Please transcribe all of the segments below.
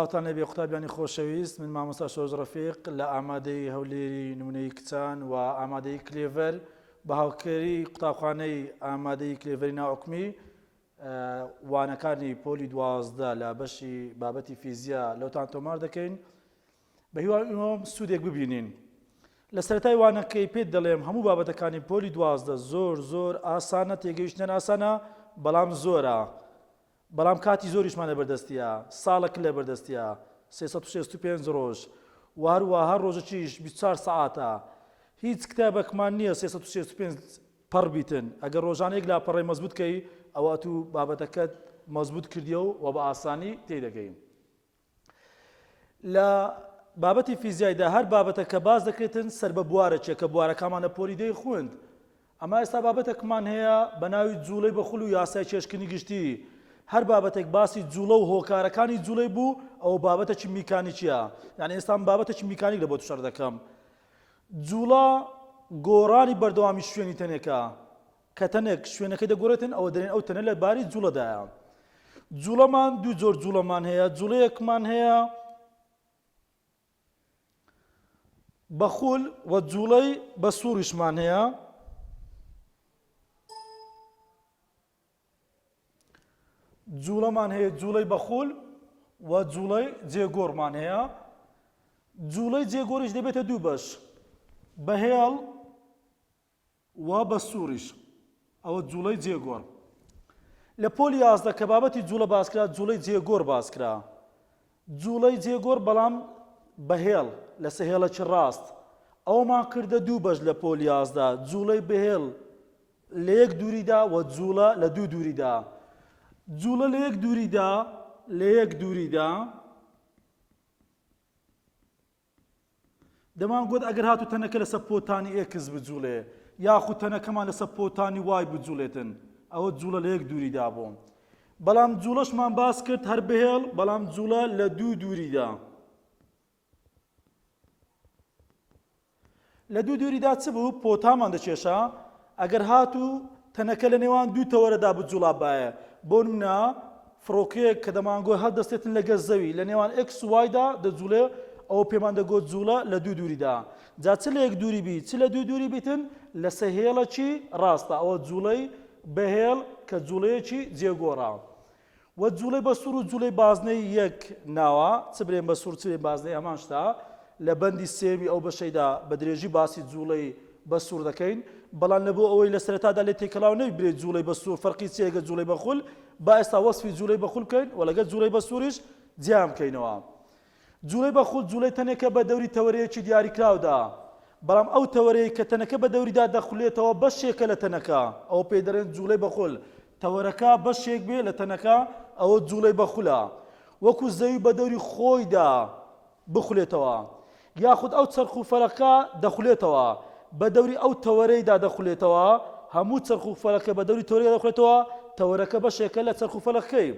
سڵاوتان لێبێ قوتابیانی خۆشەویست من مامۆستا شۆرش ڕەفیق لە ئامادەی هەولێری نمونەی کچان و ئامادەی کلێڤەر بە هاوکاری قوتابخانەی ئامادەی کلێڤەری ناوحکومی وانەکانی پۆلی 12 لە بەشی بابەتی فیزیا لەوتان تۆمار دەکەین بە هیوای ئەوەم سوودێک ببینین. لە سەرەتای وانەکەی پێت دەڵێم هەموو بابەتەکانی پۆلی 12 زۆر زۆر ئاسانە تێگەیشتنیان ئاسانە بەڵام زۆرە بەڵام کاتی زۆریشمان لەبەردەستیە ساڵەک لەبەردەستیە 365 ڕۆژ و هەروە هەر ڕۆژەکیش 24 سەعاتە هیچ کتابێکمان نییە 365 پەڕ بیتن ئەگەر ڕۆژانە یەک لاپەڕەی مەزبوت کەی ئەوە ئەتوو بابەتەکەت مەزبوت کردیە و بە ئاسانی تێدەگەی. لە بابەتی فیزیایدا هەر بابەتە کە باس دەکرێتن سەر بە بوارەکێ کە بوارەکانمان لە پۆلی دەی خوند ئەما ئێستا بابەتێکمان هەیە بە ناوی جوڵەی بە خول و یاسای کێشکردنی گشتی هەر بابەتێک باسی جوڵە و هۆکارەکانی جوڵەی بوو ئەو بابەتێکی میکانیکیە یعنی ئێستا من بابەتێکی میکانیک لە بۆ شەر دەکەم جوڵە گۆڕانی بەردەوامی شوێنی تەنێکە کە تەنێک شوێنەکەی دەگۆڕێتن ئەوە دەرێن ئەو تەنە لە باری جوڵەدایە. جوڵەمان دوو جۆر جوڵەمان هەیە جوڵەیەکمان هەیە بە خول و جوڵەی بە سوڕیشمان هەیە. جوڵەمان هەیە جوڵەی بە خول و جوڵەی جێگۆڕمان هەیە جوڵەی جێگۆڕیش دەبێتە دوو بەش بە هێڵ و بە سوڕیش ئەوە جوڵەی جێگۆڕ. لە پۆلی 11 کە بابەتی جوڵە باسکرا جوڵەی جێگۆڕ باسکرا جوڵەی جێگۆڕ بەڵام بە هێڵ لەسە هێڵێکی ڕاست ئەومان کردە دوو بەش لە پۆلی 11 جوڵەی بەهێڵ لە یەک دووریدا و جوڵە لە دوو دووریدا جوڵە لە یەک دووریدا لە یەک دووریدا دەمان گوت ئەگەر هاتوو تەنەکە لەسەر پۆتانی X بجوڵێ یاخود تەنەکەمان لەسەر پۆتانی Y بجوڵێتن ئەوە جوڵە لە یەک دووریدا بوو بەڵام جوڵەشمان باس کرد هەر بهێڵ بەڵام جوڵە لە دوو دووریدا لە دوو دووریدا چ بوو پۆتامان دەکێشا ئەگەر هاتوو تەنەکە لە نێوان دوو تەوەرەدا بجوڵابایە بۆ نمونە فڕۆکەیەک کە دەمانگۆ هەڵدەستێتن لەگەر زەوی لە نێوان X و Y دا دەجوڵێ ئەوە پێمان دەگۆت جوڵە لە دوو دووریدا جا چ لە یەک دووری بی چ لە دوو دووری بیتن لەسە هێڵەکی ڕاستە ئەوە جوڵەی بەهێڵ کە جوڵەیەکی جێگۆڕە وە جوڵەی بە سوڕ و جوڵەی بازنەی یەک ناوە، چ برێن بە سوڕ چ برێن بازنەی هەمان شتە، لە بەندی سێیەمی ئەو بەشەیدا بە درێژی باسی جوڵەی بە سوڕ دەکەین، بەڵام لە بۆ ئەوەی لە سەرەتادا لێ تێکەڵاو نەبی برێ جوڵەی بە سوڕ فەرقی چیە لەگەڵ جوڵەی بە خول، با ئێستا وەسفی جوڵەی بە خول بکەین و لەگەڵ جوڵەی بە سوڕیش جیایان بکەینەوە. جوڵەی بە خول جوڵەی تەنێکە بە دەوری تەوەرەیەکی دیاریکراودا، بەڵام ئەو تەوەرەی کە تەنەکە بە دەوریدا دەخولێتەوە بەشێکە لە تەنەکە، ئەوە پێی دەڵێن جوڵەی بە خول، تەوەرەکە بەشێک بێ لە تەنەکە ئەوە جوڵەی بە خولە، وەکو زەوی بە دەوری خۆیدا بخولێتەوە، یاخود ئەو چەرخ و فەلەکە دەخولێتەوە بە دەوری ئەو تەوەرەیدا دەخولێتەوە، هەموو چەرخ و فەلەکە بە دەوری تەوەرەیدا دەخولێتەوە، تەوەرەکە بەشێکە لە چەرخ و فەلەکەی.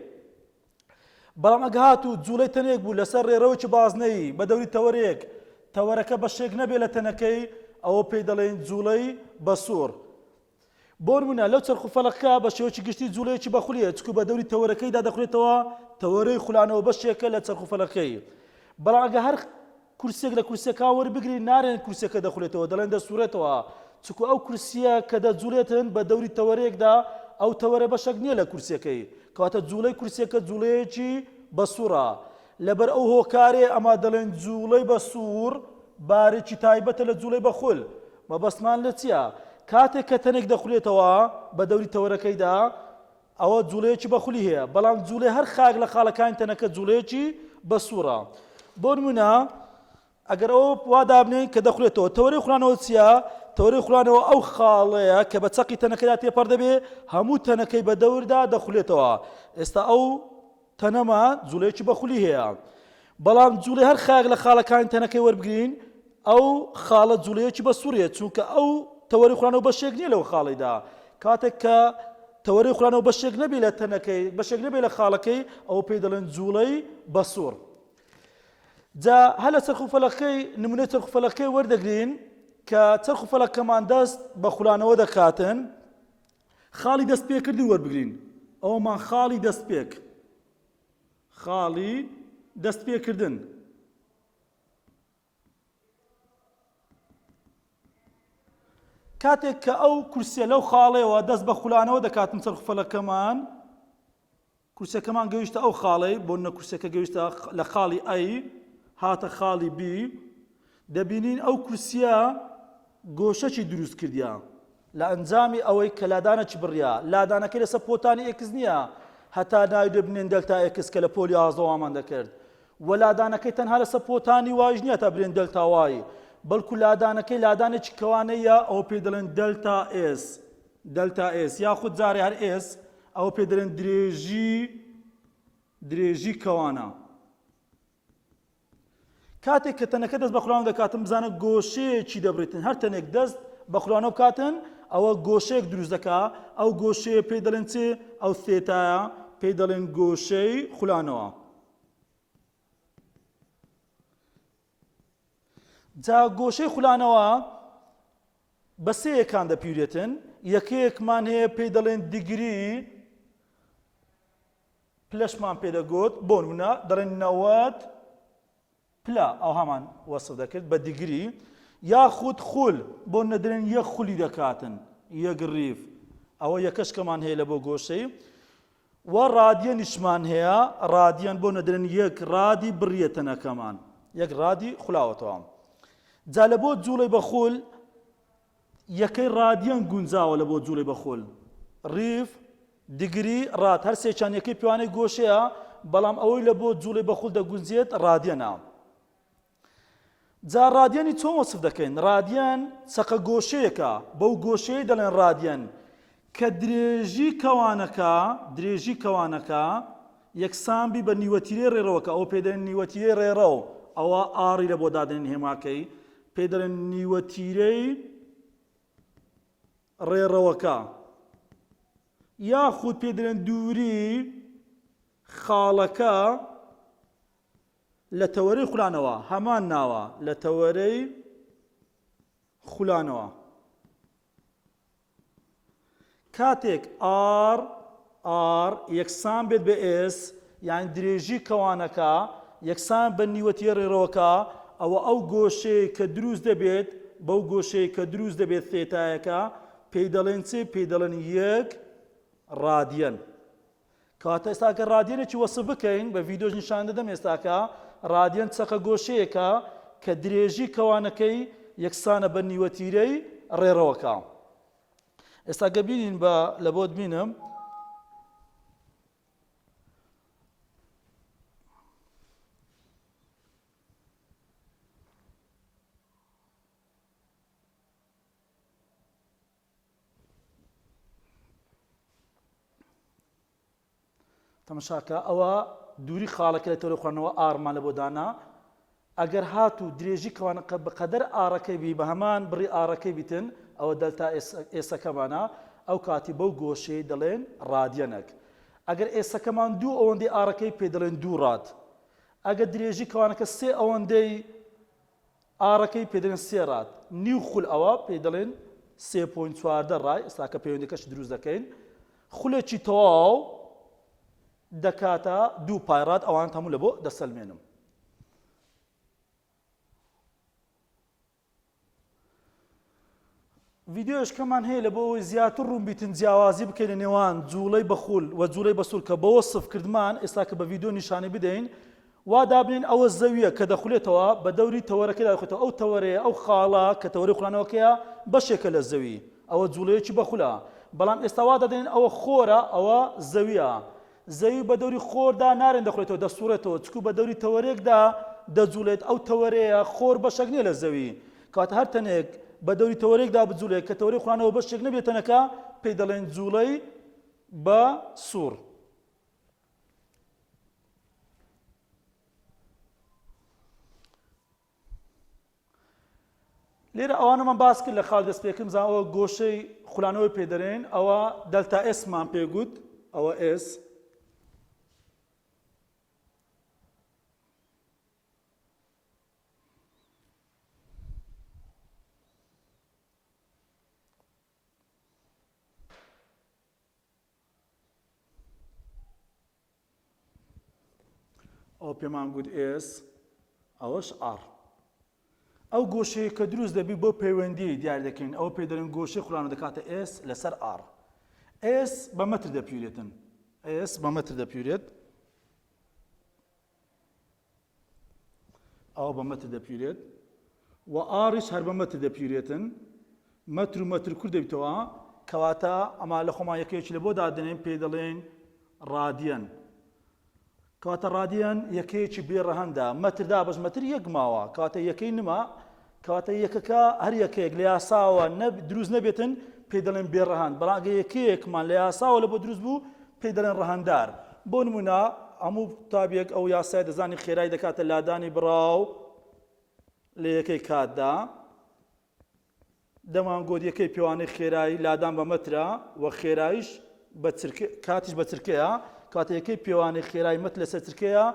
بەڵام ئەگە هاتوو جوڵەی تەنێک بوو لەسەر ڕێڕەوێکی بازنەیی بە دەوری تەوەرەیەک، تەوەرەکە بەشێک نەبێت لە تەنەکەی، ئەوە پێی دەڵێین جوڵەی بەسوڕ. بۆ نمونە لەو چەرخ و فەلەکە بە شێوەیەکی گشتی جوڵەیەکی بەخولیە، چونکو بە دەوری تەوەرەکەیدا دەخولێتەوە، تەوەرەی خولانەوە بەشێکە لە چەرخ و فەلەکەی. بەڵام ئەگە هەر کورسیەک لە کورسیەکان وەربگری نارێن کورسیەکە دەخولێتەوە دەڵێن دەسوڕێتەوە چونکو ئەو کورسیە کە دەجوڵێتن بە دەوری تەوەرەیەکدا ئەو تەوەرە بەشەک نییە لە کورسیەکەی کەواتە جوڵەی کورسیەکە جوڵەیەکی بەسوڕە لەبەر ئەو هۆکارەیە ئەما دەڵێن جوڵەی بەسوڕ بارێکی تایبەتە لە جوڵەی بەخول مەبەستمان لە چییە کاتێک کە تەنێک دەخولێتەوە بە دەوری تەوەرەکەیدا ئەوە جوڵەیەکی بە خولی هەیە بەڵام جوڵەی هەر خاک لە خاڵەکانی تەنەکە جوڵەیەکی بە سوڕە بۆ نمونە ئەگەر ئەو وا دابنێین کە دەخولێتەوە تەوەرەی خولانەوە چییە تەوەرەی خولانەوە ئەو خاڵەیە کە بە چەقی تەنەکەدا تێپەڕ دەبێ هەموو تەنەکەی بە دەوردا دەخولێتەوە ئێستا ئەو تەنەمە جوڵەیەکی بە خولی هەیە بەڵام جوڵەی هەر خاک لە خاڵەکانی تەنەکەی وەربگرین ئەو خاڵە جوڵەیەکی بە سوڕیە چونکە ئەو تەوەری خولانەوە بەشێک نییە لەو خاڵیدا کاتێک کە تەوەری خولانەوە بەشێک نەبێ لە تەنەکەی بەشێک نەبێ لە خاڵەکەی ئەو پێی دەڵێن جوڵەی بە سوڕ جا هەر لە چەرخ و فەلەکەی نمونەی چەرخ و فەلەکەی وەردەگرین کە چەرخ و فەلەکەمان دەست بە خولانەوە دەکاتن خاڵی دەست پێکردن وەربگرین ئەومان خاڵی دەست پێک خاڵی. دەستپێکردن. کاتێک کە ئەو کورسیە لەو خاڵەیەوە دەست بە خولانەوە دەکاتن چەرخفەلەکەمان کورسەکەمان گەیشتە ئەو خاڵەی بۆ نە کورسەکە گەیشتە لە خاڵی A هاتە خاڵی B دەبینین ئەو کورسیە گۆشەکی دروست کردیا لە ئەنجامی ئەوەی کە لادانەکی بڕیا لادانەکەی لەسەر پۆتانی x نییە هەتا ناوی دەبنێن دەلتا x کە لە پۆلی یازدە وامان دەکرد و لادانەکەی تەنها لەسەر پۆتانی y ش نییە تا برێن دەلتا y بەڵکو لادانەکەی لادانێکی کەوانەیە ئەوە پێی دەڵێن دەلتا s دەلتا s یاخود جارێ هەر s ئەوە پێ دەڵێن درێژی درێژی کەوانە. کاتێک کە تەنەکە دەست بە خولانەوە دەکاتن بزانە گۆشەیەکی دەبڕیتن هەر تەنێک دەست بە خولانەوە بکاتن ئەوە گۆشەیەک دروست دەکا ئەو گۆشەیە پێی دەڵێن چێ ئەو ثێتایە پێی دەڵێن گۆشەی خولانەوە جا گۆشەی خولانەوە بە سێ یەکان دەپیورێتن یەکەیەکمان هەیە پێی دەڵێن دیگری پلەشمان پێ دەگوت بۆ نمونە دەڵێن 90 پلە ئەوهامان وەسف دەکرد بە دیگری یاخود خول بۆ نەدرێن یەک خولی دەکاتن یەک ڕیف ئەوە یەکەشکەمان هەیە لە بۆ گۆشەی و ڕادیەنیشمان هەیە ڕادیەن بۆ نەدرێن یەک ڕادی بڕیە تەنەکەمان یەک ڕادی خولاوەتەوە جا لە بۆ جوڵەی بە خول یەکەی ڕادیەن گونجاوە لە بۆ جوڵەی بە خول ڕیف degree rad هەر سێکیان یەکەی پێوانەی گۆشەیە بەڵام ئەوەی لە بۆ جوڵەی بە خول دەگونجێت ڕادیەنە جا ڕادیەنی چۆن وەسف دەکەین؟ ڕادیەن چەقە گۆشەیەکە، بەو گۆشەیەی دەڵێن ڕادیەن کە درێژی کەوانەکە، درێژی کەوانەکە یەکسان بی بە نیوەتیرەی ڕێڕەوەکە، ئەوە پێی دەڵێن نیوەتیرەی ڕێڕەو، ئەوە R ی لە بۆ دادەنێن هێماکەی، پێی دەڵێن نیوەتیرەی ڕێڕەوەکە، یاخود پێی دەڵێن دووری خاڵەکە. لە تەوەرەی خولانەوە هەمان ناوە لە تەوەرەی خولانەوە. کاتێک R R یەکسان بێت بە S یان درێژی کەوانەکە یەکسان بە نیوەتیە ڕێڕەوەکە ئەوە ئەو گۆشەیە کە دروست دەبێت بەو گۆشەیە کە دروست دەبێت ثێتایەکە پێی دەڵێن چ پێی دەڵێن یەک ڕادیەن کەواتە ئێستا گەر ڕادیەنێکی وەسف بکەین بە ڤیدیۆش نیشان دەدەم ئێستاکە ڕادیەن چەقە گۆشەیەکە کە درێژی کەوانەکەی یەکسانە بە نیوەتیرەی ڕێڕەوەکە ئێستا گە بینین بە لە بۆت بینم تەمەشاکە ئەوە دووری خاڵەکە لە تەوەرەی خوێندنەوە R مان لە بۆ دانا ئەگەر هاتوو درێژی کەوانەکە بەقەدەر R ەکەی بی بە هەمان بڕی R ەکەی بیتن ئەوە دەلتا S ەکەمانە ئەو کاتی بەو گۆشەی دەڵێن ڕادیەنەک ئەگەر S ەکەمان دوو ئەوەندەی R ەکەی پێ دەڵێن دوو rad ئەگەر درێژی کەوانەکە سێ ئەوەندەی R ەکەی پێ دەڵێن سێ rad نیو خول ئەوە پێی دەڵێن سێ point 14 ڕای ئێستا کە پەیوەندەکەش دروست دەکەین خولێکی تەواو دەکاتە دوو pi rad ئەوان هەموو لە بۆ دەسەلمێنم ڤیدیۆشکەمان هەیە لە بۆ ئەوەی زیاتر ڕوون بیتن جیاوازی بکەین لە نێوان جوڵەی بە خول و جوڵەی بە سوڕ کە بە وەسف کردمان ئێستا کە بە ڤیدیۆ نیشانی بدەین وا دابنێن ئەوە زەویە کە دەخولێتەوە بە دەوری تەوەرەکەدا دەخولێتەوە ئەو تەوەرەیە ئەو خاڵە کە تەوەرەی خولانەوەکەیە بەشێکە لە زەوی ئەوە جوڵەیەکی بە خولە بەڵام ئێستا وا دادەنێن ئەوە خۆرە ئەوە زەویە زەوی بە دەوری خۆردا نارێن دەخولێتەوە دەسوڕێتەوە چکو بە دەوری تەوەرێکدا دەجوڵێت ئەو تەوەرەیە خۆر بەشێک نییە لە زەوی کەواتە هەر تەنێک بە دەوری تەوەرێکدا بجوڵێت کە تەوەرەی خولانەوە بەشێک نەبێت تەنەکە پێی دەڵێن جوڵەی بە سوڕ. لێرە ئەوانەمان باس کرد لە خاڵ دەست پێکردن زان ئەوە گۆشەی خولانەوەی پێ دەرێن ئەوە دەلتا S مان پێ گوت ئەوە S ئەوە پێمان گوت S، ئەوەش R. ئەو گۆشەیە کە دروست دەبی بۆ پەیوەندی دیار دەکەین ئەوە پێ دەرن گۆشەی خولانە دەکاتە S لەسەر R. S بە مەتر دەپیورێتن. S بە مەتر دەپیورێت. ئەوە بە مەتر دەپیورێت و R یش هەر بە مەتر دەپیورێتن مەتر و مەتر کورت دەبیتەوە کەواتە ئەما لە خۆمان یەکەیەکی لە بۆ دادەنێن پێی دەڵێن ڕادیەن کەواتە ڕادیەن یەکەیەکی بێ ڕەهەندە مەتر دابەش مەتر یەک ماوە کەواتە یەکەی نما کەواتە یەکەکە هەر یەکەیەک لە یاساوە دروست نەبێتن پێی دەڵێن بێ ڕەهەند بەڵام ئەگەر یەکەیەکمان لە یاساوە لە بۆ دروست بوو پێی دەڵێن ڕەهەنددار بۆ نمونە هەموو قوتابیەک ئەو یاسای دەزانی خێرای دەکاتە لادانی بڕاو لە یەکەی کاتدا دەمانگۆت یەکەی پێوانەی خێرایی لادان بە مەترە و خێرایش بە چرکە کاتیش بە چرکەیە کاتە یەکەی پێوانەی خێرای مەتر لەسەر چرکەیە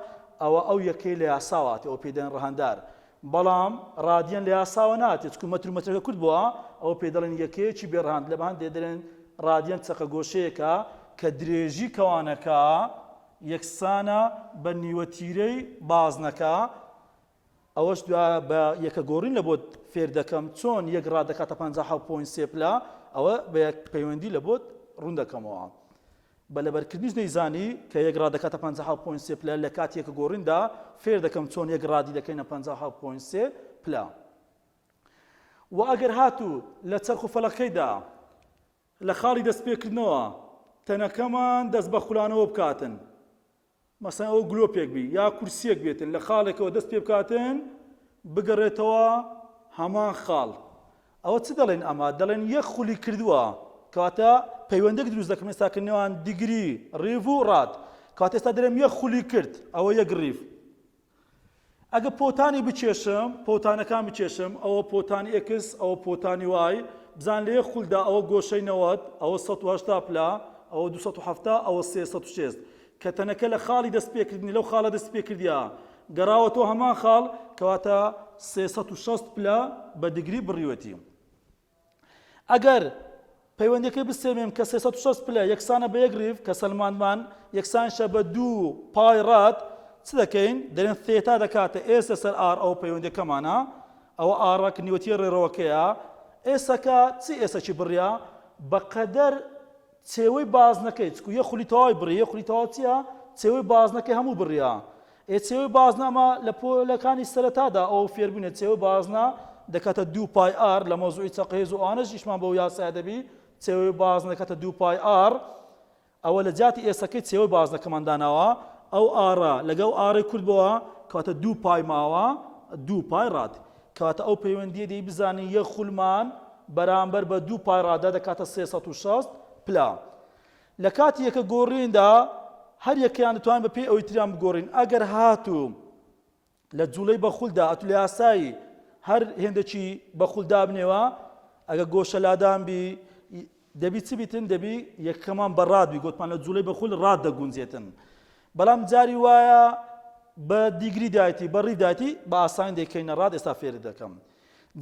ئەوە ئەو یەکەی لە یاساوە هاتێ ئەوە پێی دەڵێن ڕەهەندار بەڵام ڕادیەن لە یاساوە ناتێت چکو مەتر و مەترەکە کورت بووە ئەوە پێی دەڵێن یەکەیەکی بێ ڕەهەند لە بەهەندێ دەڵێن ڕادیەن چەقە گۆشەیەکە کە درێژی کەوانەکە یەکسانە بە نیوە تیرەی بازنەکە ئەوەش دوا بە یەکە گۆڕین لە بۆت فێر دەکەم چۆن یەک rad دەکاتە 57 point سێ پلە ئەوە بە یەک پەیوەندی لە بۆت ڕوون دەکەمەوە بە لەبەرکردنیش دەیزانی کە یەک rad دەکاتە 57 point سێ پلە لە کاتی یەکە گۆڕیندا فێر دەکەم چۆن یەک rad ی دەکەینە 57 point سێ پلە و ئەگەر هاتوو لە چەرخ و فەلەکەیدا لە خاڵی دەستپێکردنەوە تەنەکەمان دەست بە خولانەوە بکاتن مەسەن ئەوە گلۆپێک بی یا کورسیەک بێتن لە خاڵێکەوە دەست پێ بکاتن بگەڕێتەوە هەمان خاڵ ئەوە چ دەڵێن ئەمە دەڵێن یەک خولی کردووە کەواتە پەیوەندێک دروست دەکەم ئێستا کە نێوان degree ڕیڤ و rad کەواتە ئێستا دەرێم یەک خولی کرد ئەوە یەک ڕیڤ ئەگە پۆتانی بکێشم، پۆتانەکان بکێشم، ئەوە پۆتانی X، ئەوە پۆتانی Y، بزان لە یەک خولدا ئەوە گۆشەی 90، ئەوە 180 پلە، ئەوە 270، ئەوە 360. کە تەنەکە لە خاڵی دەستپێکردنی لەو خاڵە دەستپێکردیا گەڕاوەتەوە هەمان خاڵ، کەواتە 360 پلە بە degree بڕیوەتی. ئەگەر پەیوەندیەکەی بسێمێم کە 360 پلە یەکسانە بە یەک ڕیف کە سەلماندمان یەکسانشە بە دوو pi rad چ دەکەین دەرێن theta دەکاتە S لەسەر R ئەوە پەیوەندیەکەمانە ئەوە R ەک نیوەتی ڕێڕەوەکەیە S ەکە چی S ەکی بڕیا بەقەدەر چێوەی بازنەکەی چکو یە خولی تەواوی بڕی یە خولی تەواو چییە چێوەی بازنەکەی هەموو بڕیا ئێ چێوەی بازنە ئەمە لە پۆلەکانی سەرەتادا ئەوە فێربووینە چێوەی بازنە دەکاتە دوو pi R لە مەوزوعی چەقهێز و ئەوانەش ئیشمان بەو یاسایە دەبی چێوەی بازنە دەکاتە دوو pi R ئەوە لە جیاتی S ەکەی چێوەی بازنەکەمان داناوە ئەو R ە لەگەڵ R ەی کورت بۆوە کەواتە دوو pi ماوە دوو pi rad کەواتە ئەو پەیوەندیە دەی بزانین یەک خولمان بەرامبەر بە دوو pi rad ە دەکاتە 360 پلە لە کاتی یەکە گۆڕیندا هەر یەکەیان دەتوانین بە پێی ئەوی تریان بگۆڕین ئەگەر هاتوو لە جوڵەی بە خولدا ئەتو لە یاسایی هەر هێندێکی بە خول دابنێوە ئەگە گۆشە لادان بی دەبی چ بیتن دەبی یەکەمان بە rad بی گوتمان لە جوڵەی بە خول rad دەگونجێتن بەڵام جاری وایە بە degree دایتی بە ڕی دایتی بە ئاسانی دەیکەینە rad ئێستا فێرت دەکەم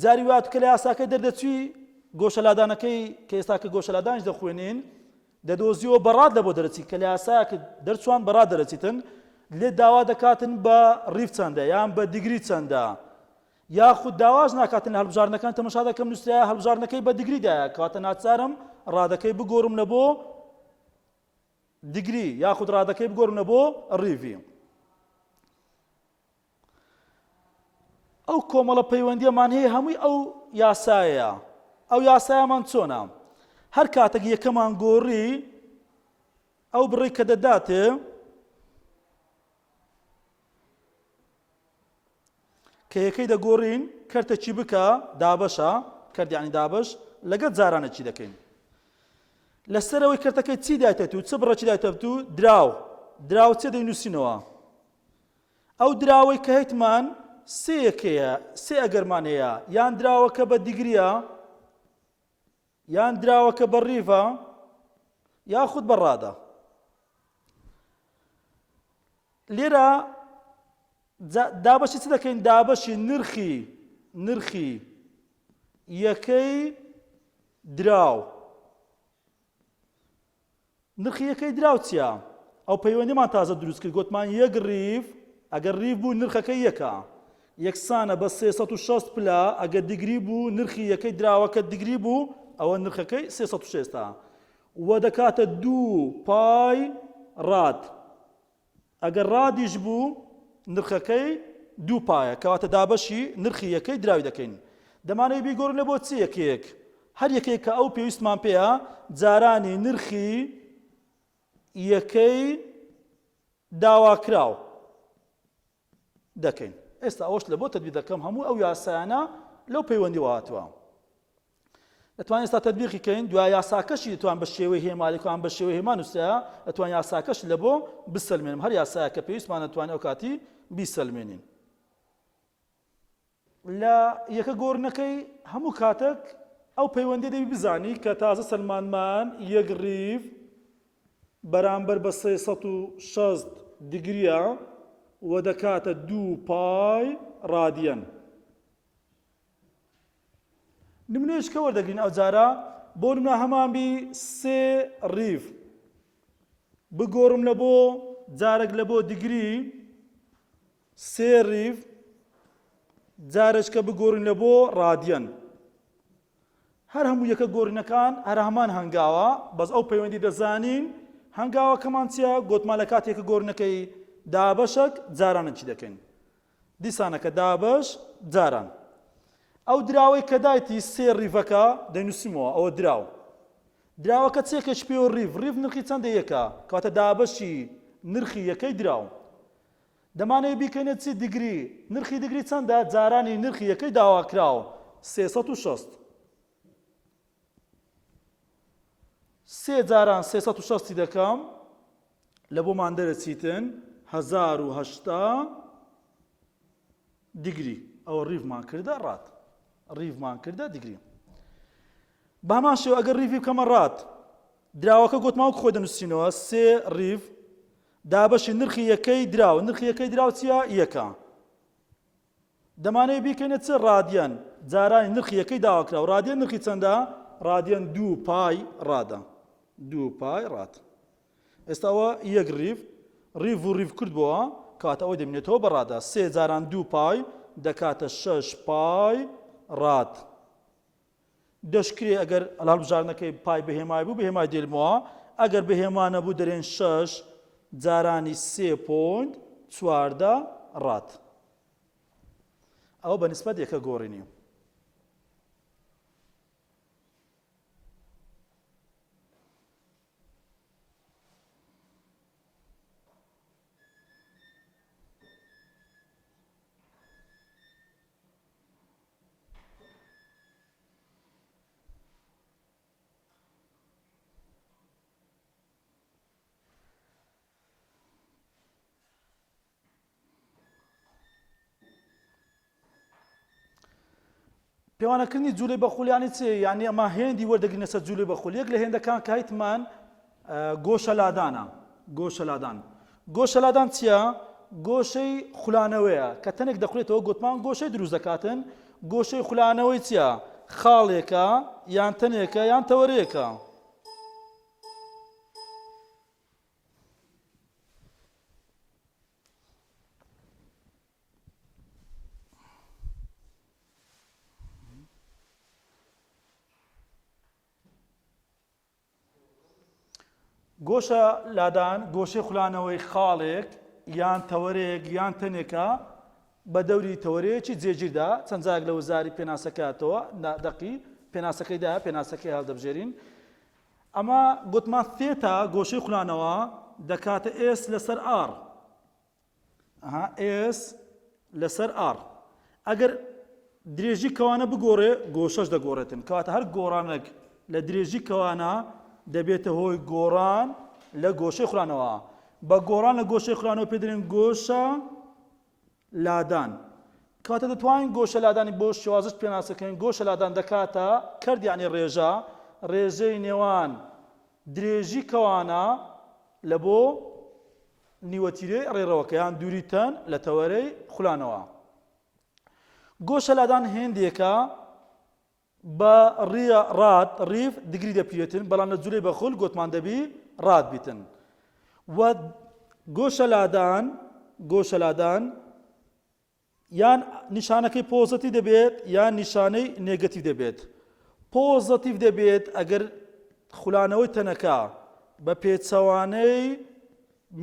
جاری وایە کە لە یاساکەی دەردەچوی گۆشەلادانەکەی کە ئێستا کە گۆشەلادانیش دەخوێنین دەدۆزیەوە بە rad لە بۆ دەرەچی کە لە یاسایەک دەرچوان بە rad دەرەچیتن لێ داوا دەکاتن بە ڕیف چەندە یان بە degree چەندە یاخود داواش ناکاتن لە هەڵبژاردنەکان تەمەشا دەکەم نووسرایە هەڵبژاردنەکەی بە degree دایە کەواتە ناچارم rad ەکەی بگۆڕم لە بۆ degree یاخود rad ەکەی بگۆڕم لە بۆ ڕیڤی ئەو کۆمەڵە پەیوەندیەمان هەیە هەمووی ئەو یاسایە ئەو یاسایەمان چۆنە هەر کاتێک یەکەمان گۆڕی ئەو بڕی کە دەداتێ کە یەکەی دەگۆڕین کەرتەکی بکە دابەشە کەردیانی دابش لەگەڵ جارانەکی دەکەین لەسەرەوەی کەرتەکەی چی دایتێت و چ بڕەکی دایتەبت و دراو دراو چێ دەینووسینەوە ئەو دراوەی کە هەیتمان سێ یەکەیە، سێ ئەگەرمان هەیە، یان دراوەکە بە degree ە، یان دراوەکە بە ڕیڤە، یاخود بە rad ە. لێرە دابەشی چ دەکەین؟ دابەشی نرخی نرخی یەکەی دراو. نرخی یەکەی دراو چیە؟ ئەو پەیوەندیمان تازە دروست کرد گۆتمان یەک ڕیف. ئەگەر ڕیڤ بوو نرخەکەی یەکە یەکسانە بە 360 پلە ئەگەر دیگری بوو نرخی یەکەی دراوەکە دیگری بوو ئەوە نرخەکەی 360 و دەکاتە دوو pi rad ئەگەر rad یش بوو نرخەکەی دوو pi یە کەواتە دابەشی نرخی یەکەی دراوی دەکەین دەمانەوێت بیگۆڕین لە بۆ چ یەکەیەک هەر یەکەیەک کە ئەو پێویستمان پێیە جارانی نرخی یەکەی داواکراو دەکەین ئێستا ئەوەش لە بۆ تەدبیق دەکەم هەموو ئەو یاسایانە لەو پەیوەندیەوە هاتووە دەتوانین ئێستا تەدبیقی کەین دوا یاساکەشی دەتوان بە شێوەی هێمالێکان بە شێوەی هێما نووسرا دەتوان یاساکەش لە بۆ بسەلمێنم هەر یاسایە کە پێویستمان دەتوانین ئەو کاتی بیسەلمێنین لە یەکە گۆڕینەکەی هەموو کاتێک ئەو پەیوەندی دەبی بزانی کە تازە سەلمانمان یەک ڕیڤ بەرامبەر بە 360 دیگریە و دەکاتە دوو pi radian. نمونەیەش کە وەردەگرین ئەوجارە بۆ نمونە هەمان بی سێ ڕیڤ بگۆڕم لە بۆ جارێک لە بۆ دیگری سێ ڕیڤ جارێکە بگۆڕین لە بۆ ڕادیەن هەر هەموو یەکە گۆڕینەکان هەر هەمان هەنگاوە بەس ئەو پەیوەندی دەزانین هەنگاوەکەمان چییە گۆتمان لە کاتێکە گۆڕینەکەی دابەشەک جارانە چی دەکەین دیسانەکە دابەش جاران ئەو دراوەی کە دایتی سێ ڕیڤەکە دەینووسمەوە ئەوە دراو دراوەکە چێکێک پێوە ڕیڤ ڕیڤ نرخی چەندە یەکە کەواتە دابەشی نرخی یەکەی دراو دەمانەوێت بیکەینە چی دیگری نرخی دیگری چەندە جارانی نرخی یەکەی داواکراو 360 سێ جاران 360 دەکەم لە بۆمان دەرەچیتن 1080 دیگری ئەوە ڕیڤمان کردە rad ڕیڤمان کردە دیگری بەهەمان شێوە ئەگەر ڕیڤی بکەمە rad دراوەکە گۆتمان وەک خۆی دەنووسینەوە سێ ڕیڤ دابەشی نرخی یەکەی دراو نرخی یەکەی دراو چییە یەکە دەمانەوێت بیکەینە چ ڕادیەن جارانی نرخی یەکەی داواکراو ڕادیەن نرخی چەندە ڕادیەن دوو pi rad ە دوو pi rad ئێستا ئەوە یەک ڕیڤ ڕیڤ و ڕیڤ کرد بۆوە کەواتە ئەوەی دەمێنێتەوە بە rad ە سێ جاران دوو pi دەکاتە شەش pi rad دەشکرێ ئەگەر هەڵبژاردنەکەی pi بەهێمای بوو بەهێمای دێلمەوە ئەگەر بەهێما نەبوو دەرێن شەش جارانی سێ point 14 rad ئەوە بە نسبەت یەکە گۆڕینی. پێوانەکردنی جوولەی بەخول یانی چی یعنی ئەمە هێندی وەردەگرینە سەر جوولەی بەخول یەک لە هێندەکان کە هەیتمان گۆشە لادانە گۆشە لادان گۆشە لادان چییە؟ گۆشەی خولانەوەیە کە تەنێک دەخولێتەوە گوتمان گۆشەی دروست دەکاتن گۆشەی خولانەوەی چییە؟ خاڵێکە یان تەنێکە یان تەوەرەیەکە. گۆشە لادان گۆشەی خولانەوەی خاڵێک یان تەوەرەیەک یان تەنێکە بە دەوری تەوەرەیەکی جێگیردا چەند جارێک لە وزاری پێناسەکاتەوە دەقی پێناسەکەیدا پێناسەکەی هەڵدەبژێرین ئەمە گوتمان theta گۆشەی خولانەوە دەکاتە S لەسەر R ئەها S لەسەر R ئەگەر درێژی کەوانە بگۆڕێ گۆشەش دەگۆڕێتن کەواتە هەر گۆڕانێک لە درێژی کەوانە دەبێتە هۆی گۆڕان لە گۆشەی خولانەوە بە گۆڕان لە گۆشەی خولانەوە پێ دەرێن گۆشە لادان کەواتە دەتوانین گۆشە لادانی بۆ شێوازش پێناسەکەین گۆشە لادان دەکاتە کەرد یعنی ڕێژە ڕێژەی نێوان درێژی کەوانە لە بۆ نیوەتیرەی ڕێڕەوەکە یان دووری تەن لە تەوەرەی خولانەوە. گۆشە لادان هێندێکە بە ڕیە rad ڕیف دگری دەپیێتن بەڵام لە جولەی بە خول گۆتمان دەبی rad بیتن و گۆشە لادان. گۆشەلادان یان نیشانەکەی پۆزەتیڤ دەبێت یان نیشانەی نێگەتیڤ دەبێت. پۆزەتیڤ دەبێت ئەگەر خولانەوەی تەنەکە بە پێچەوانەی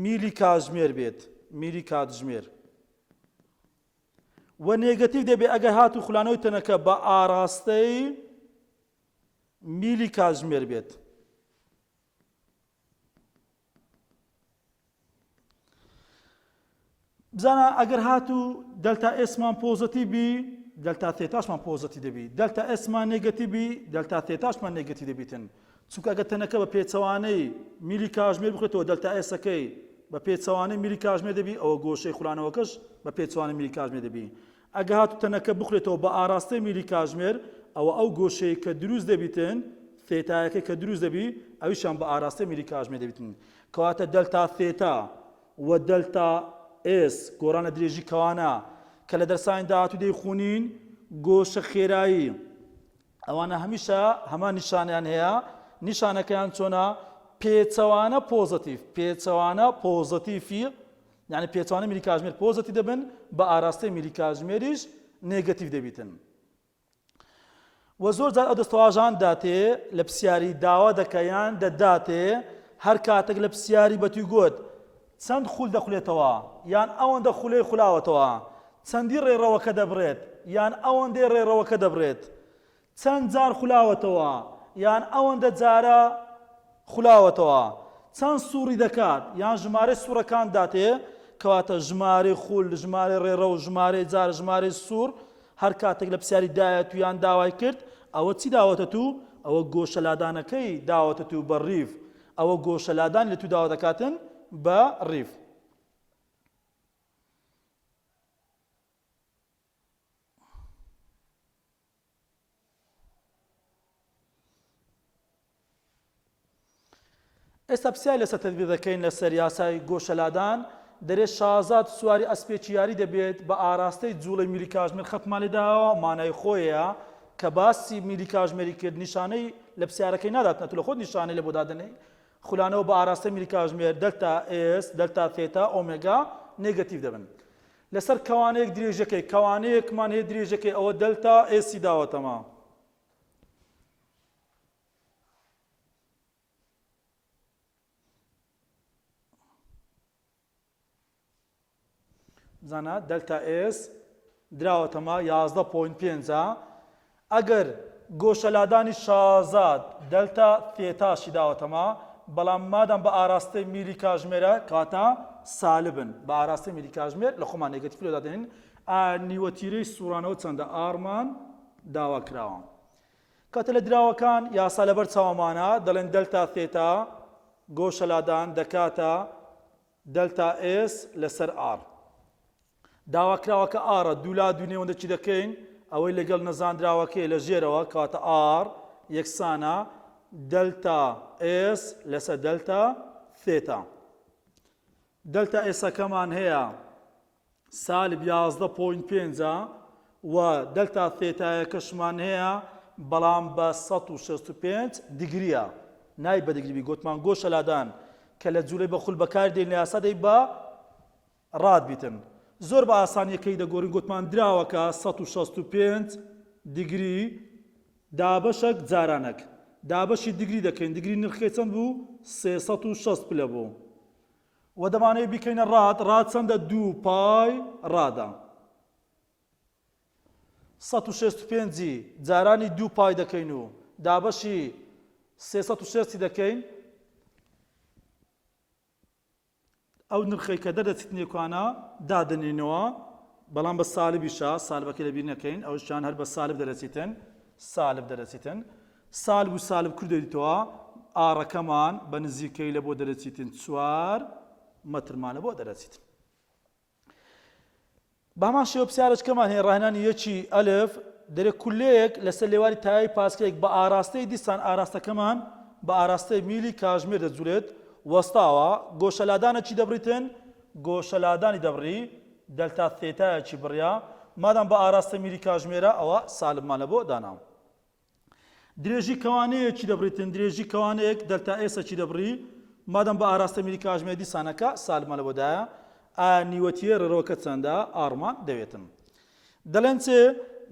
میلی کاتژمێر بێت، میلی کاتژمێر. و نێگەتیڤ دەبێت ئەگەر هاتوو خولانەوەی تەنەکە بە ئاراستەی میلی کاتژمێر بێت. بزانە ئەگەر هاتوو دەلتا S مان پۆزەتیڤ بی دەلتا ثێتاشمان پۆزەتیڤ دەبی دەلتا S مان نێگەتیڤ بی دەلتا ثێتاشمان نێگەتیڤ دەبیتن چونکە ئەگەر تەنەکە بە پێچەوانەی میلی کاژمێر بخوێتەوە دەلتا S ەکەی بە پێچەوانەی میلی کاژمێر دەبی ئەوە گۆشەی خولانەوەکەش بە پێچەوانەی میلی کاژمێر دەبی ئەگەر هاتوو تەنەکە بخولێتەوە بە ئاراستەی میلی کاژمێر ئەوە ئەو گۆشەی کە دروست دەبیتن ثێتایەکەی کە دروست دەبی ئەویشیان بە ئاراستەی میلی کاژمێر دەبیتن کەواتە دەلتا ثێتا و دەلتا S گۆڕان لە درێژی کەوانە کە لە دەرسانی داهاتوو دەیخونین گۆشە خێرایی ئەوانە هەمیشە هەمان نیشانیان هەیە نیشانەکەیان چۆنە پێچەوانە پۆزەتیف پێچەوانە پۆزەتیفی یعنی پێچوانە میلی کاژمێر پۆزەتیڤ دەبن بە ئاراستەی میلی کاژمێریش نێگەتیڤ دەبیتن وە زۆر جار ئەو دەستەواژان داتێ لە پرسیاری داوا دەکە یان دەداتێ هەر کاتێک لە پرسیاری بەتوی گوت چەند خول دەخولێتەوە یان ئەوەندە خولەی خولاوەتەوە چەندی ڕێڕەوەکە دەبڕێت یان ئەوەندەی ڕێڕەوەکە دەبڕێت چەند جار خولاوەتەوە یان ئەوەندە جارە خولاوەتەوە چەند سوڕی دەکات یان ژمارەی سوڕەکان داتێ کەواتە ژمارەی خول ژمارەی ڕێڕەو ژمارەی جار ژمارەی سوڕ هەر کاتێک لە پرسیاری دایە تو یان داوای کرد ئەوە چی داوەتە تو ئەوە گۆشە لادانەکەی داوەتە تو بە ڕیف ئەوە گۆشە لادانی لە تو داوا دەکاتن بە ڕیف. ئێستا پرسیار لەسەر تەدبیق دەکەین لەسەر یاسای گۆشەلادان دەرێ شازاد سواری ئەسپێکی یاری دەبێت بە ئاراستەی جوڵەی میلی کاژمێر خەتمان لێداوە مانای خۆیە کە باسی میلی کاژمێری کرد نیشانەی لە پرسیارەکەی نادات نە تو لە خۆت نیشانەی لە بۆ دادەنێی خولانەوە بە ئاراستەی میلی کاژمێر دەلتا S دەلتا ثێتا ئۆمێگا نێگەتیڤ دەبن لەسەر کەوانەیەک درێژەکەی کەوانەیەکمان هەیە درێژەکەی ئەوە دەلتا S ی داوەتەمە. بزانە دەلتا S دراوەتەمە 11.5 ئەگەر گۆشەلادانی شازاد دەلتا ثێتاشی داوەتەمە بەڵام مادام بە ئاراستەی میلی کاژمێرە کاتە سالبن بە ئاراستەی میلی کاژمێر لە خۆمان نێگەتیف لۆ دادەنین نیوە تیرەی سوڕانەوە چەندە R مان داوا کراوە کاتە لە دراوەکان یاسا لەبەر چاومانە دەڵێن دەلتا ثێتا گۆشەلادان دەکاتە دەلتا S لەسەر R. داواکراوەکە R ە، دوولا دوو نێوەندە چی دەکەین؟ ئەوەی لەگەڵ نەزاندراوەکەی لە ژێرەوە کەواتە R یەکسانە دەلتا S لەسەر دەلتا ثێتا. دەلتا S ەکەمان هەیە سالب 11 point پێنجە و دەلتا ثێتایەکەشمان هەیە بەڵام بە 165 دیگریە نای بە دیگری بی گۆتمان گۆشە لادان کە لە جوولەی بە خول بەکار دێن لە یاسا دەی بە rad بیتن زۆر بە ئاسانیەکەی دەگۆرین گۆتمان دراوەکە 165 دیگری دابەشەک جارانەک دابەشی دیگری دەکەین دیگری نرخەکەی چەند بوو 360 پلە بوو وە دەمانەوێت بیکەینە rad، rad چەندە دوو پای rad ە. 165 ی جارانی دوو پای دەکەین و دابەشی 360 دەکەین ئەو نرخەی کە دەردەچیت نێکوانە دادەنێینەوە بەڵام بە سالبیشە سالبەکەی لەبیر نەکەین ئەوشیان هەر بە سالب دەرەچیتن سالب دەرەچیتن سالب و سالب کورد دەبیتەوە R ەکەمان بە نزیکەی لە بۆ دەرەچیتن چوار مەترمان لە بۆ دەرەچیتن. بە هەمان شێوە پرسیارەچکەمان هەیە ڕاهێنانی یەکی ئەلف دەرێ کولەیەک لەسەر لێواری تایەی پاسکەیەک بە ئاراستەی دیسان ئاراستەکەمان بە ئاراستەی میلی کاژمێر دەجولێت وەستاوە گۆشەلادانە چی دەبڕیتن گۆشەلادانی دەبڕی دەلتا ثێتایەکی بڕیا مادام بە ئاراستەی میلی کاژمێرە ئەوە سالبمان لە بۆ دانا. درێژی کەوانەیەکی دەبڕیتن درێژی کەوانەیەک دەلتا S ەکی دەبڕی مادەم بە ئاراستە میلی کاژمێر دیسانەکە سالبمان لە بۆدایە. ئایا نیوەتیرەی ڕێڕەوەکە چەندە؟ R مان دەوێتن. دەڵێن چ؟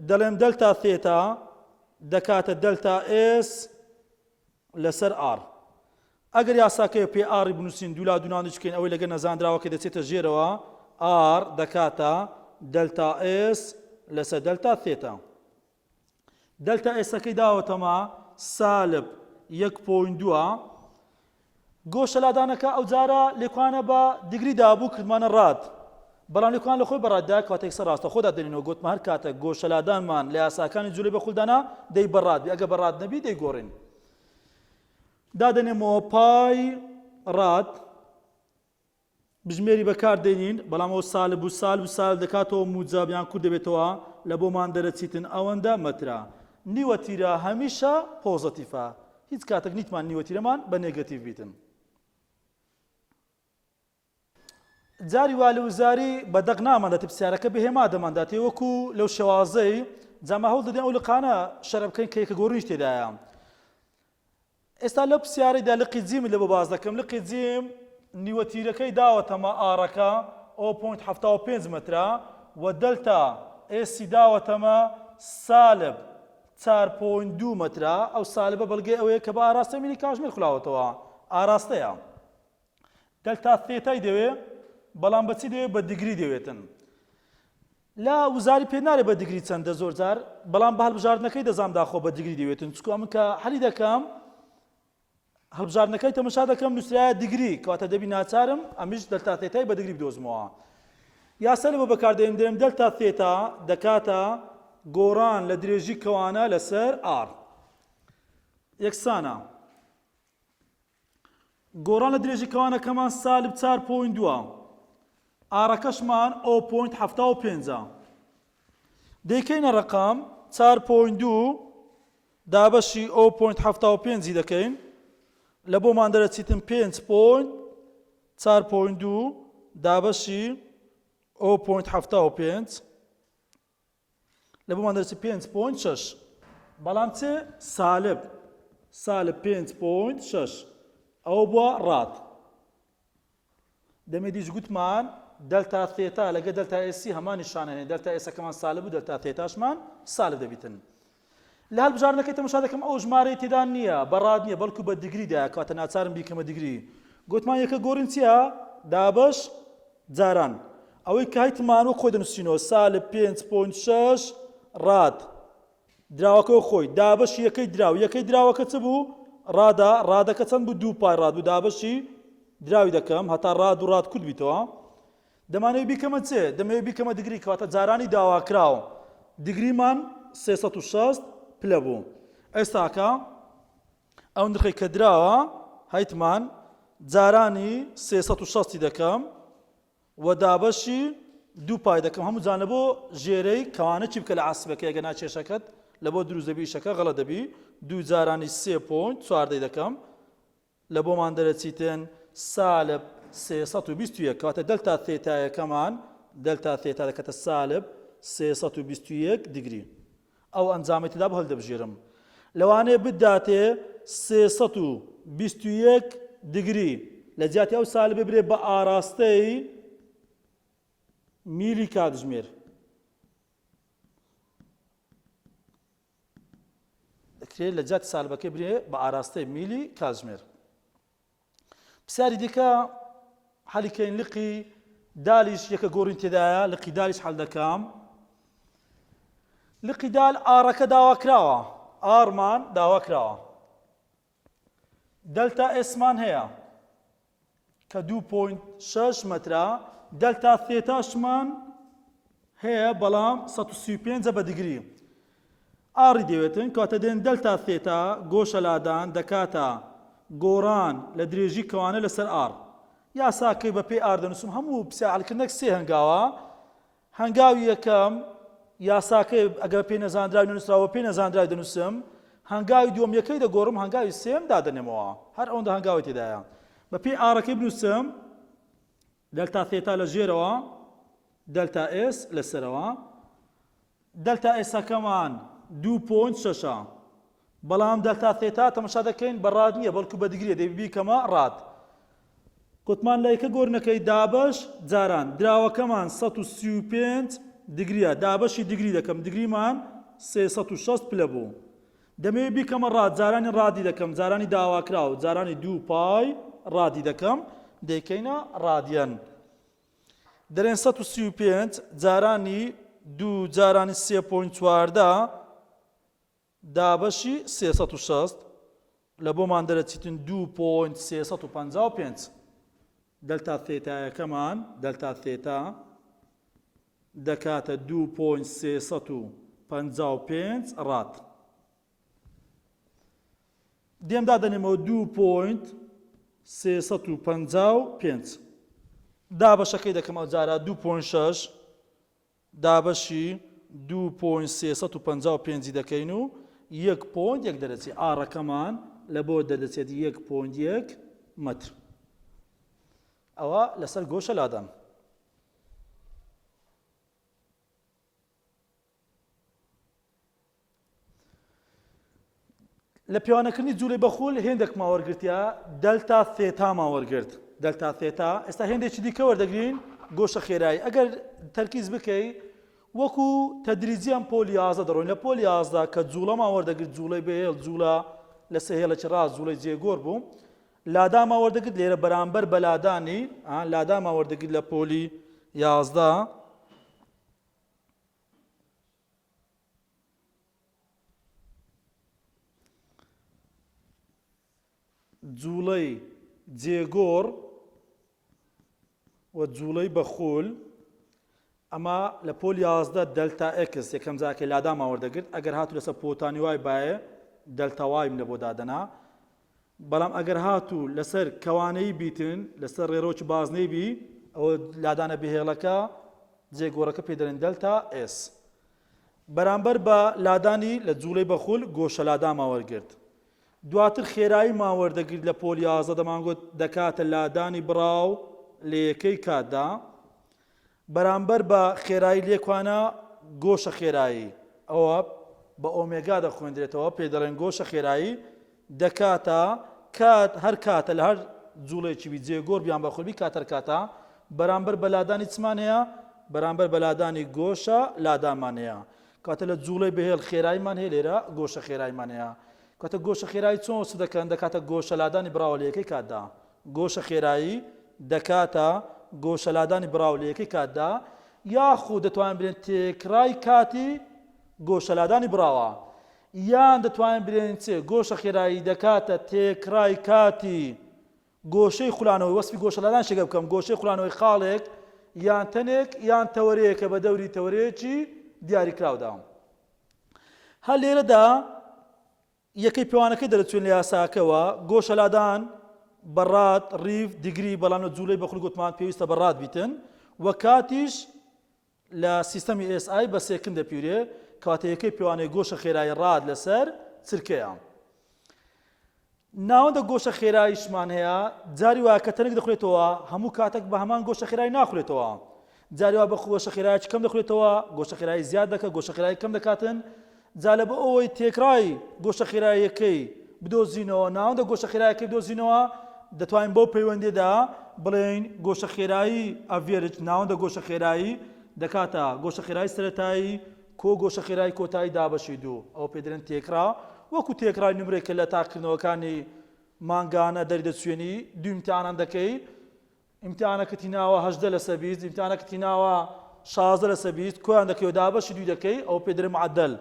دەڵێم delta theta دەکاتە delta S لەسەر R. ئەگەر یاساکەی پێ R ی بنووسین دوولا دووناندیش بکەین ئەوەی لەگەر نەزاندراوەکەی دەچێتە ژێرەوە R دەکاتە delta S لەسەر delta theta. delta S ەکەی داوەتەما سالب یەک point دووە. گۆشە لادانەکە ئەوجارە لێکوانە بە degree دابوو کردمانە rad بەڵام لێکوان لە خۆی بە rad دا کەواتە یەکسەر ڕاستەخۆ دادەنێنەوە گۆتمە هەر کاتێک گۆشە لادانمان لە یاساکانی جوولەی بە خولدانا دەی بە rad بی ئەگە بە rad نەبی دەیگۆڕین دادەنێمەوە pi rad بژمێری بەکار دێنین بەڵام ئەو سالب و سالب و سالب دەکاتەوە موجەب یان کورت دەبێتەوە لە بۆمان دەرەچیتن ئەوەندە مەترە نیوە تیرە هەمیشە پۆزەتیفە هیچ کاتێک نیتمان نیوە تیرەمان بە negative بیتن. جاری وا لە وزاری بە دەق نامانداتێ پرسیارەکە بە هێما دەمانداتێ وەکو لەو شێوازەی جا ما هەوڵ دەدەین ئەو لقانە شەرع بکەین کە یەکە گۆڕینیش تێدایە. ئێستا لەو پرسیارەیدا لقی جیمت لە بۆ باس دەکەم، لقی جیم نیوە تیرەکەی داوەتەمە R ەکە o point 75 مەترە و delta S ی داوەتەمە سالب چار point دوو مەترە، ئەو سالبە بەڵگەی ئەوەیە کە بە ئاراستەی میلی کاژمێر خولاوەتەوە، ئاراستەیە. delta theta ی دەوێ، بەڵام بە چی دەوێ؟ بە degree دەوێتن. لە وزاری پێ نارێ بە degree چەندە زۆر جار بەڵام بە هەڵبژاردنەکەی دەزانم داخۆ بە degree دەوێتن چکو ئەمن کە حەلی دەکەم هەڵبژاردنەکەی تەمەشا دەکەم نووسرایە degree کەواتە دەبی ناچارم ئەمیش delta theta ی بە degree بدۆزمەوە یاسا لە بۆ بەکاردێن دێم delta theta دەکاتە گۆڕان لە درێژی کەوانە لەسەر R یەکسانە گۆڕان لە درێژی کەوانەکەمان سالب چار point دووە R ەکەشمان o point 75 ە دەیکەینە ڕەقەم چار point دوو دابەشی o point 75 دەکەین لە بۆمان دەرەچیتن پێنج point چار point دوو دابەشی o point 75 لە بۆمان دەرچی پێنج point شەش بەڵام چ سالب سالب پێنج point شەش ئەوە بووە rad دەمێ دیش گوتمان delta theta لەگە delta S ی هەمان نیشانە هەیە delta S ەکەمان سالب و delta theta شمان سالب دەبیتن لە هەڵبژاردنەکەی تەمەشا دەکەم ئەو ژمارەی تێدا نییە بە rad نییە بەڵکو بە degree دایە کەواتە ناچارم بیکەمە degree گوتمان یەکە گۆڕین چییە دابەش جاران ئەوەی کە هەیتمان وەک خۆی دەنووسینەوە سالب 5.6 rad دراوەکە خۆی دابەشی یەکەی دراو یەکەی دراوەکە چ بوو rad ە rad ەکە چەند بوو دوو pi rad بوو دابەشی دراوی دەکەم هەتا rad و rad کورت بیتەوە دەمانەوێت بیکەمە چ دەمەوێت بیکەمە degree کەواتە جارانی داواکراو degree مان 360 پلە بوو ئێستاکە ئەو نرخەی کە دراوە هەیتمان جارانی 360 دەکەم و دابەشی دوو pi دەکەم هەموو جان لە بۆ ژێرەی کەوانە چی بکە لە عاسبەکە ئەگەر ناچێشەکەت لە بۆ دروست دەبی ئیشەکە غەڵەت دەبی دوو جارانی سێ point چواردەی دەکەم لە بۆمان دەرەچیتن سالب 321 کەواتە delta theta یەکەمان delta theta دەکاتە سالب 321 degree ئەو ئەنجامەی تێدا بوو هەلدەبژێرم. لەوانەیە بتداتێ 321 degree لە جیاتی ئەو سالبە برێ بە ئاراستەی میلی کاتژمێر. دەکرێت لە جیاتی سالبەکەی برێ بە ئاراستەی میلی کاتژمێر. پرسیاری دیکە حەلی کەین لقی دالیش یەکە گۆڕین تێدایە لقی دالیش حەل دەکەم لقی دال R ەکە داوا کراوە R مان داوا کراوە delta S مان هەیە کە 2.6 مەترە delta theta شمان هەیە بەڵام 135 بە degree R ی دەوێتن کەواتە دێن delta theta گۆشە لادان دەکاتە گۆڕان لە درێژی کەوانە لەسەر R یاساکەی بە پێی R دەنووسم هەموو پرسیار حەلکردنێک سێ هەنگاوە هەنگاوی یەکەم یاساکەی ئەگەر پێی نەزانراوی نەنووسراوە پێی نەزانراوی دەنووسم هەنگاوی دووەم یەکەی دەگۆڕم هەنگاوی سێم دادەنێمەوە هەر ئەوەندە هەنگاوی تێدایە بە پێی R ەکەی بنووسم delta theta لە ژێرەوە delta S لەسەرەوە delta S ەکەمان دوو point شەشە بەڵام delta theta تەمەشا دەکەین بە rad نییە بەڵکو بە degree یە دەبی بیکەمە rad. گوتمان لە یەکە گۆرنەکەی دابەش جاران دراوەکەمان 135 دگریە دابەشی دگری دەکەم دگریمان 360 پلە بوو دەمەوێت بیکەمە rad جارانی rad ی دەکەم جارانی داواکراو جارانی دوو pi rad ی دەکەم دەیکەینە radian دەرێن 135 جارانی دوو جارانی سێ point 14 دابەشی 360 لە بۆمان دەرەچیتن دوو point 355 delta theta یەکەمان delta theta دەکاتە دوو point 355 rad. دێم دادەنێمەوە دوو point 355 دابەشەکەی دەکەم ئەو جارە دوو point شەش دابەشی دوو point 355 دەکەین و یەک point یەک دەرەچێت R ەکەمان لە بۆ دەردەچێت یەک point یەک مەتر ئەوە لەسەر گۆشە لادان. لە پێوانەکردنی جوولەی بەخول هێندێکمان وەرگرتیا delta theta مان وەرگرت delta theta ئێستا هێندێکی دیکە وەردەگرین گۆشە خێرایی ئەگەر تەرکیز بکەی وەکو تەدریجیان پۆلی 11 دەڕۆین لە پۆلی 11 کە جوڵەمان وەردەگرت جوڵەی بەهێڵ جوڵە لە سەهێڵێکی ڕاست جوڵەی جێگۆر بوو لادامان وەردەگرت لێرە بەرامبەر بە لادانی لادامان وەردەگرت لە پۆلی 11 جوڵەی جێگۆڕ و جوڵەی بەخول ئەمە لە پۆل 11 delta x یەکەم جاکە لادامان وەردەگرت ئەگەر هاتو لەسەر پۆتانی y بایە delta y م لە بۆ دادەنا بەڵام ئەگەر هاتوو لەسەر کەوانەی بیتن لەسەر ڕێڕەوی بازنەی بی ئەوە لادانە بهێڵەکە جێگۆڕەکە پێ دەڵێن delta s بەرامبەر بە لادانی لە جوڵەی بەخول گۆشە لادامان وەرگرت دواتر خێراییمان وەردەگرت لە پۆل 11 دەمانگوت دەکاتە لادانی بڕاو لە یەکەی کاتدا بەرامبەر بە خێرایی لێکوانە گۆشە خێرایی ئەوە بە ئۆمێگا دەخوێندرێتەوە پێی دەڵێن گۆشە خێرایی دەکاتە کات هەر کاتە لە هەر جوڵەیەکی بی جێگۆر بیان بەخۆبی کات هەر کاتە بەرامبەر بە لادانی چمان هەیە بەرامبەر بە لادانی گۆشە لادانمان هەیە کاتە لە جوڵەی بەهێڵ خێراییمان هەیە لێرە گۆشە خێراییمان هەیە کاتە گۆشە خێرایی چۆن وەسف دەکەن دەکاتە گۆشە لادانی بڕاوە لە یەکەی کاتدا گۆشە خێرایی دەکاتە گۆشە لادانی بڕاو لە یەکەی کاتدا یاخود دەتوانین بلێن تێکڕای کاتی گۆشە لادانی بڕاوە یان دەتوانین بلێن چ گۆشە خێرایی دەکاتە تێکڕای کاتی گۆشەی خولانەوەی وەسفی گۆشە لادان شێکە بکەم گۆشەی خولانەوەی خاڵێک یان تەنێک یان تەوەرەیەکە بە دەوری تەوەرەیەکی دیاریکراودا هەر لێرەدا یەکەی پێوانەکەی دەرەچوێن لە یاساکەوە، گۆشەلادان بە rad، ریف، degree، بەڵام لە جوولەی بەخول گوتمان پێویستە بە rad بیتن و کاتیش لە سیستەمی SI بە second دەپیورێ، کەواتە یەکەی پێوانەی گۆشە خێرایی rad لەسەر چرکەیە. ناوەندە گۆشە خێراییشمان هەیە، جاری وایە کە تەنک دەخولێتەوە هەموو کاتێک بە هەمان گۆشە خێرایی ناخولێتەوە، جاری وا بە گۆشە خێرایەکی کەم دەخولێتەوە، گۆشە خێرایی زیاد دەکات، گۆشە خێرایی کەم دەکاتن، جا لە بۆ ئەوەی تێکڕای گۆشە خێراییەکەی بدۆزینەوە، ناوەندە گۆشە خێرایەکەی بدۆزینەوە، دەتوانین بەو پەیوەندیەدا بڵێین گۆشە خێرایی average، ناوەندە گۆشە خێرایی دەکاتە گۆشە خێرایی سەرەتایی کۆ گۆشە خێرایی کۆتایی دابەشی دوو، ئەوە پێ دەلێن تێکڕا، وەکو تێکڕای نمرەی کە لە تاقیکردنەوەکانی مانگانە دەریدەچوێنی دوو ئیمتیحانان دەکەی، ئیمتیحانەکەت هیناوە 18 لەسەر 20 ئیمتیحانەکەت هیناوە 16 لەسەر 20 کۆیان دەکەی و دابەشی دووی دەکەی ئەوە پێ دەلێن معدل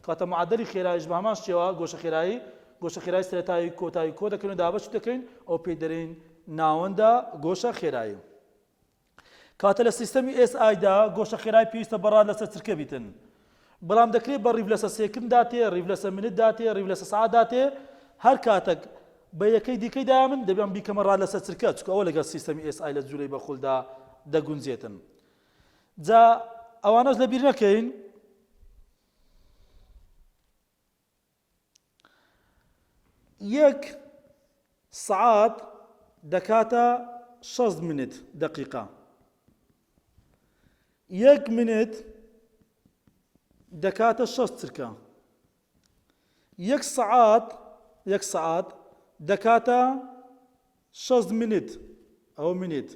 کەواتە معدلی خێراییش بە هەمان شێوە گۆشە خێرایی گۆشە خێرایی سەرەتایی کۆتایی کۆ دەکەین و دابەشی دەکەین ئەوە پێی دەلێین ناوەندە گۆشە خێرایی. کاتە لە سیستەمی SI دا گۆشە خێرای پێویستە بە rad لەسەر چرکە بیتن بەڵام دەکرێت بە ریف لەسەر second داتێ ریف لەسەر minute داتێ ریف لەسەر سەعات داتێ هەر کاتێک بە یەکەی دیکەی دا من دەبێم بیکەمە rad لەسەر چرکە چونکە ئەوە لەگەڵ سیستەمی SI لە جوولەی بەخولدا دەگونجێتن جا ئەوانەش لەبیر نەکەین یەک سەعات دەکاتە 60 minute دەقیقە یەک minute دەکاتە 60 چرکە یەک سەعات یەک سەعات دەکاتە 60 minute. ئەوە minute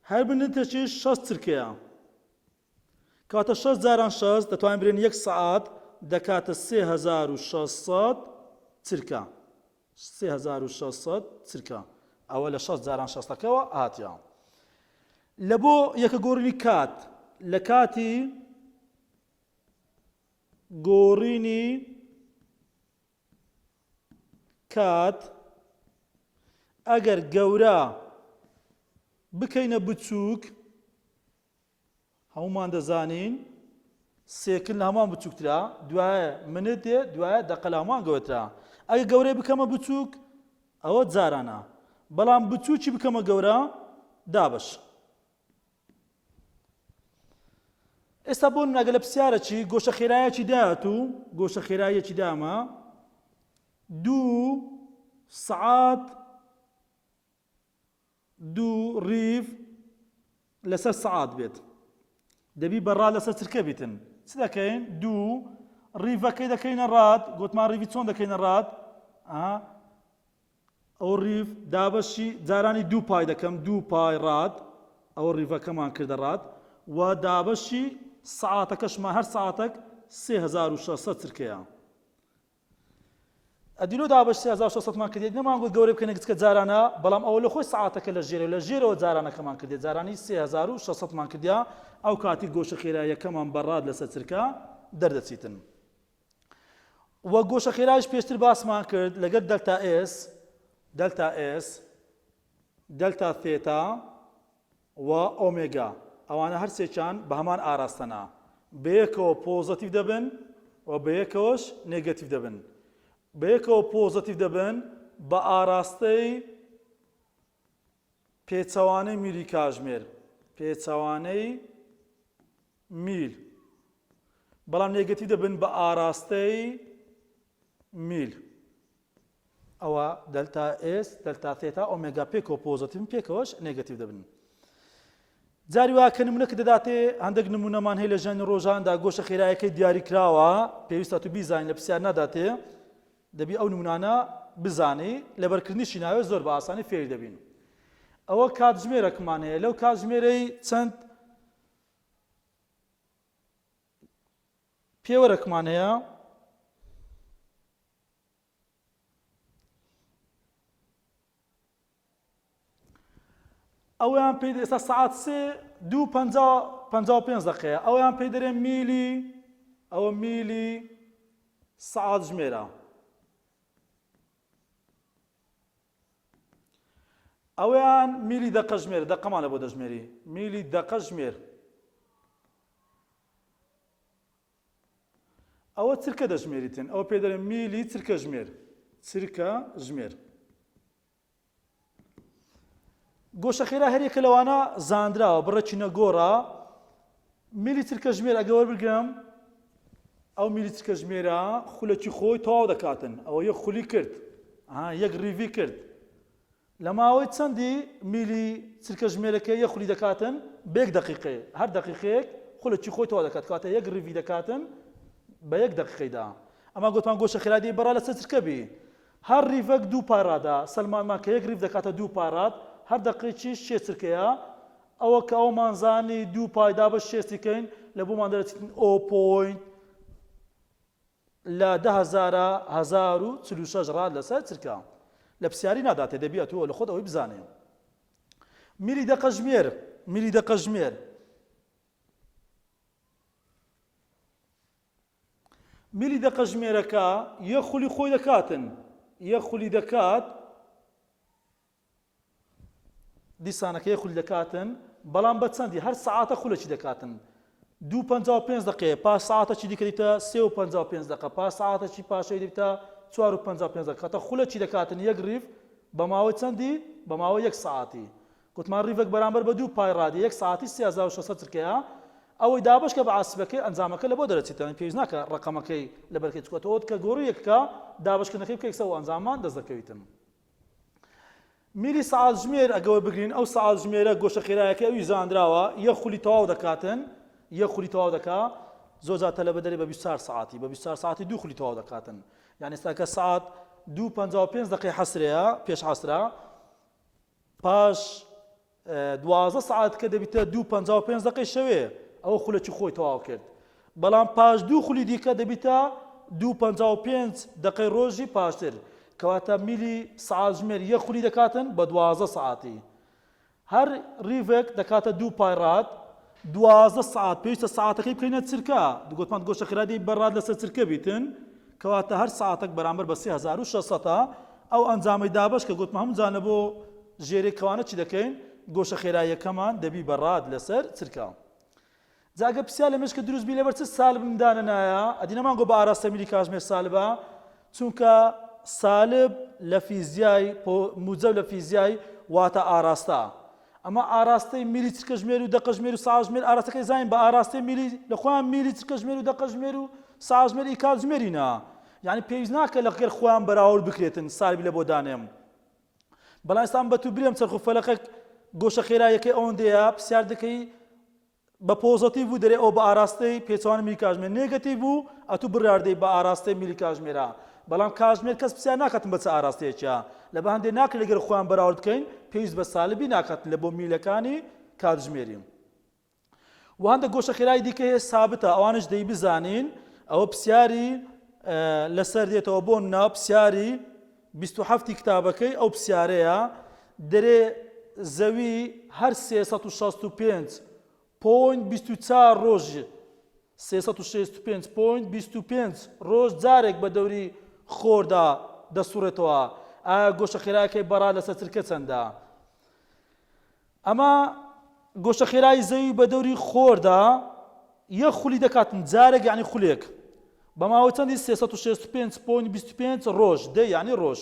هەر منتێکیش 6 چرکەیە کەواتە 6 جاران 6 دەتوانین برێن یەک سەعات دەکاتە 3600 چرکە 3600 چرکە ئەوە لە 6 جاران شەستەکەوە هاتیە لە بۆ یەکە گۆڕینی کات لە کاتی گۆڕینی کات ئەگەر گەورە بکەینە بچووک هەمومان دەزانین second لە هەموان بچووکترە دوایە minute دێ دوایە دەقە لە هەموان گەورەترە ئەگەر گەورەی بکەمە بچووک ئەوە جارانە بەڵام بچووکی بکەمە گەورە دابش ئێستا بۆ نمونە گەر لە پرسیارەکی گۆشە خێرایەکی دایەت و گۆشە خێراییەکی دامە دوو سەعات دوو ڕیڤ لەسەر سەعات بێت دەبی بە ڕا لەسەر چرکە بیتن چ دەکەین دوو ڕیڤەکەی دەکەینە ڕات گوتمان ڕیڤی چۆن دەکەینە ڕات ئەو ڕیڤ دابەشی جارانی دوو پای دەکەم دوو پای rad ئەوە ڕیڤەکەمان کردە rad و دابەشی سەعاتەکەشمان هەر سەعاتەک 3600 چرکەیە ئەدی لۆ دابەش 3600 مان کردێت نەمان گوت گەورە بکەنە گچکە جارانە بەڵام ئەوە لە خۆی سەعاتەکە لە ژێرەوە لە ژێرەوە جارانەکەمان کردێت جارانی 3600 مان کردیا ئەو کاتی گۆشە خێراییەکەمان بە rad لەسەر چرکە دەردەچیتن وە گۆشە خێرایش پێشتر باسمان کرد لەگەر delta S delta S delta theta و ئۆمێگا ئەوانە هەرسێکیان بە هەمان ئاراستەنا بەیەکەوە positive دەبن و بەیەکەوەش negative دەبن بەیەکەوە positive دەبن بە ئاراستەی پێچەوانەی میلی کاژمێر پێچەوانەی میل بەڵام negative دەبن بە ئاراستەی میل ئەوە delta S delta theta omega پێکەوە positive ن پێکەوەش negative دەبن جاری وا کە نمونەکە دەداتێ هەندێک نمونەمان هەیە لە ژیانی ڕۆژاندا گۆشە خێرایەکەی دیاری کراوە پێویستە تو بیزانین لە پرسیار ناداتێ دەبی ئەو نمونانە بزانی لەبەرکردنیشی ناوێت زۆر بە ئاسانی فێری دەبین ئەوە کاتژمێرەکمان هەیە لەو کاتژمێرەی چەند پێوەرەکمان هەیە ئەویان پێی ئێستا سەعات سێ دوو پەنجا پەنجا و پێنج دەقەیە ئەویان پێی دەرێ میلی ئەوە میلی سەعات ژمێرە ئەویان میلی دەقە ژمێر دەقەمان لە بۆ دەژمێری میلی دەقە ژمێر ئەوە چرکە دەژمێریتن ئەوە پێ دەرێن میلی چرکە ژمێر چرکە ژمێر گۆشە خێرا هەریەکە لەوانە زانراوە بڕێکی نەگۆڕە میلی چرکە ژمێر ئەگە وەربگرم ئەو میلی چرکە ژمێرە خولەکی خۆی تەواو دەکاتن ئەوە یەک خولی کرد یەک ڕیڤی کرد لە ماوەی چەندی میلی چرکە ژمێرەکە یەک خولی دەکاتن؟ بە یەک دەقیقەیە، هەر دەقیقەیەک خولەکی خۆی تەواو دەکات، کەواتە یەک ڕیڤی دەکاتن بە یەک دەقیقەیدا. ئەما گۆتمان گۆشە خێرا دێی بەڕا لەسەر چرکە بی. هەر ڕیڤەک دوو پای ڕادە، سەلماندمان کە یەک ڕیڤ دەکاتە دوو پای ڕاد، هەر دەقیقەیەکیش شێ چرکەیە. ئەوە کە ئەومان زانی دوو پای دابەش شێستی کەین لە بۆمان دەرەچیتن o point لە دە هەزارا 1046 rad لەسەر چرکە لە پرسیاری ناداتێ دەبی ئەتوو لە خۆت ئەوەی بزانێ میلی دەقە ژمێر میلی دەقە ژمێر میلی دەقە ژمێرەکە یە خولی خۆی دەکاتن یە خولی دەکات دیسانەکەی خول دەکاتن بەڵام بە چەندی هەر سەعاتە خولەکی دەکاتن دوو 55 دقەیە پاش سەعاتەکی دیکە دیتە سێ و 55 دقە پاش سەعاتەکی پاشەوەی دەبیتە چوار و 55 دقە کاتە خولەکی دەکاتن یەک ڕیف بە ماوەی چەندی بە ماوەی یەک سەعاتی گوتمان ڕیڤەک بەرامبەر بە دوو پای ڕادی یەک سەعاتی 3600 چرکەیە ئەوەی دابەشکە بە عاسبەکەی ئەنجامەکە لە بۆ دەرەچێتەوە پێویست ناکە ڕقەمەکەی لەبەرکەی چکەتەوە کە گۆڕی یەکەکە دابەشکردنەکەی بکە یەکسەر ئەنجاممان دەست دەکەویتن میلی سەعاتژمێر ئەگە وەربگرین ئەو سەعاتژمێرە گۆشە خێرایەکەی ئەویش زانراوە یەک خولی تەواو دەکاتن یەک خولی تەواو دەکا زۆر جار تەلەبە دەرێ بە 24 سەعاتی بە 24 سەعاتی دوو خولی تەواو دەکاتن یعنی ئێستا کە سەعات دوو 55 دقیقەی حەسرەیە پێش حەسرە پاش. 12 سەعات کە دەبیتە دوو 55 دقەی شەوێ ئەوە خولەکی خۆی تەواو کرد بەڵام پاش دوو خولی دیکە دەبیتە دوو 55 دقەی ڕۆژی پاشتر کەواتە میلی سەعاتژمێر یەک خولی دەکاتن بە 12 سەعاتی هەر ڕیڤێک دەکاتە دوو پای ڕاد 12 سەعات پێویستە سەعاتەکەی بکەینە چرکە گوتمان گۆشە خێرا دەی بە ڕاد لەسەر چرکە بیتن کەواتە هەر سەعاتەک بەرامبەر بە 3600 ئەو ئەنجامەی دابەش کە گوتمان هەموو جانە بۆ ژێرێک کەوانە چی دەکەین گۆشە خێراییەکەمان دەبی بە ڕاد لەسەر چرکە جا گەر پرسیار لە مێشکت دروست بی لەبەر چ سالبم دانەنایە ئەدی نەمان گۆ بە ئاراستە میلی کاژمێر سالبە چونکە سالب لە فیزیای موجەب لە فیزیای واتە ئاراستە ئەمە ئاراستەی میلی چرکەژمێر و دەقەژمێر و ساژمێر ئاراستەکەی زانین بە ئاراستەی میلی لە خۆیان میلی چرکەژمێر و دەقەژمێر و ساژمێر ئی کاتژمێری نا یعنی پێویست ناکە لە گەر خۆیان بەراورد بکرێتن سالبی لە بۆ دانێم بەڵام ئێستا بە تو برێم چەرخ و فەلەقێک گۆشە خێراییەکەی ئەوەندەیە پرسیار دەکەی بە پۆزەتیڤ بوو دەرێ ئەو بە ئاراستەی پێچەوانە میلی کاژمێر نێگەتیڤ بوو ئەتوو بڕیار دەی بە ئاراستەی میلی کاژمێرە بەڵام کاژمێر کەس پرسیار ناکاتن بە چ ئاراستەیەکە لە بە هەندێ ناکرێت لەگەر خۆیان بەراورد بکەین پێویست بە سالبی ناکات لە بۆ میلەکانی کاتژمێری و هەندێک گۆشە خێرای دیکە هەیە سابتە ئەوانش دەی بزانین ئەوە پرسیاری لەسەر دێتەوە بۆ نا پرسیاری 27 کتابەکەی ئەو پرسیارەیە دەرێ زەوی هەر 365 point 24 ڕۆژ 365 point 25 ڕۆژ جارێک بە دەوری خۆردا دەسوڕێتەوە ئایا گۆشە خێراکەی بەڕا لەسەر چرکە چەندە؟ ئەمە گۆشە خێرای زەوی بە دەوری خۆردا یەک خولی دەکاتن جارێک یعنی خولێک بە ماوەی چەندی 365.25 ڕۆژ دە یعنی ڕۆژ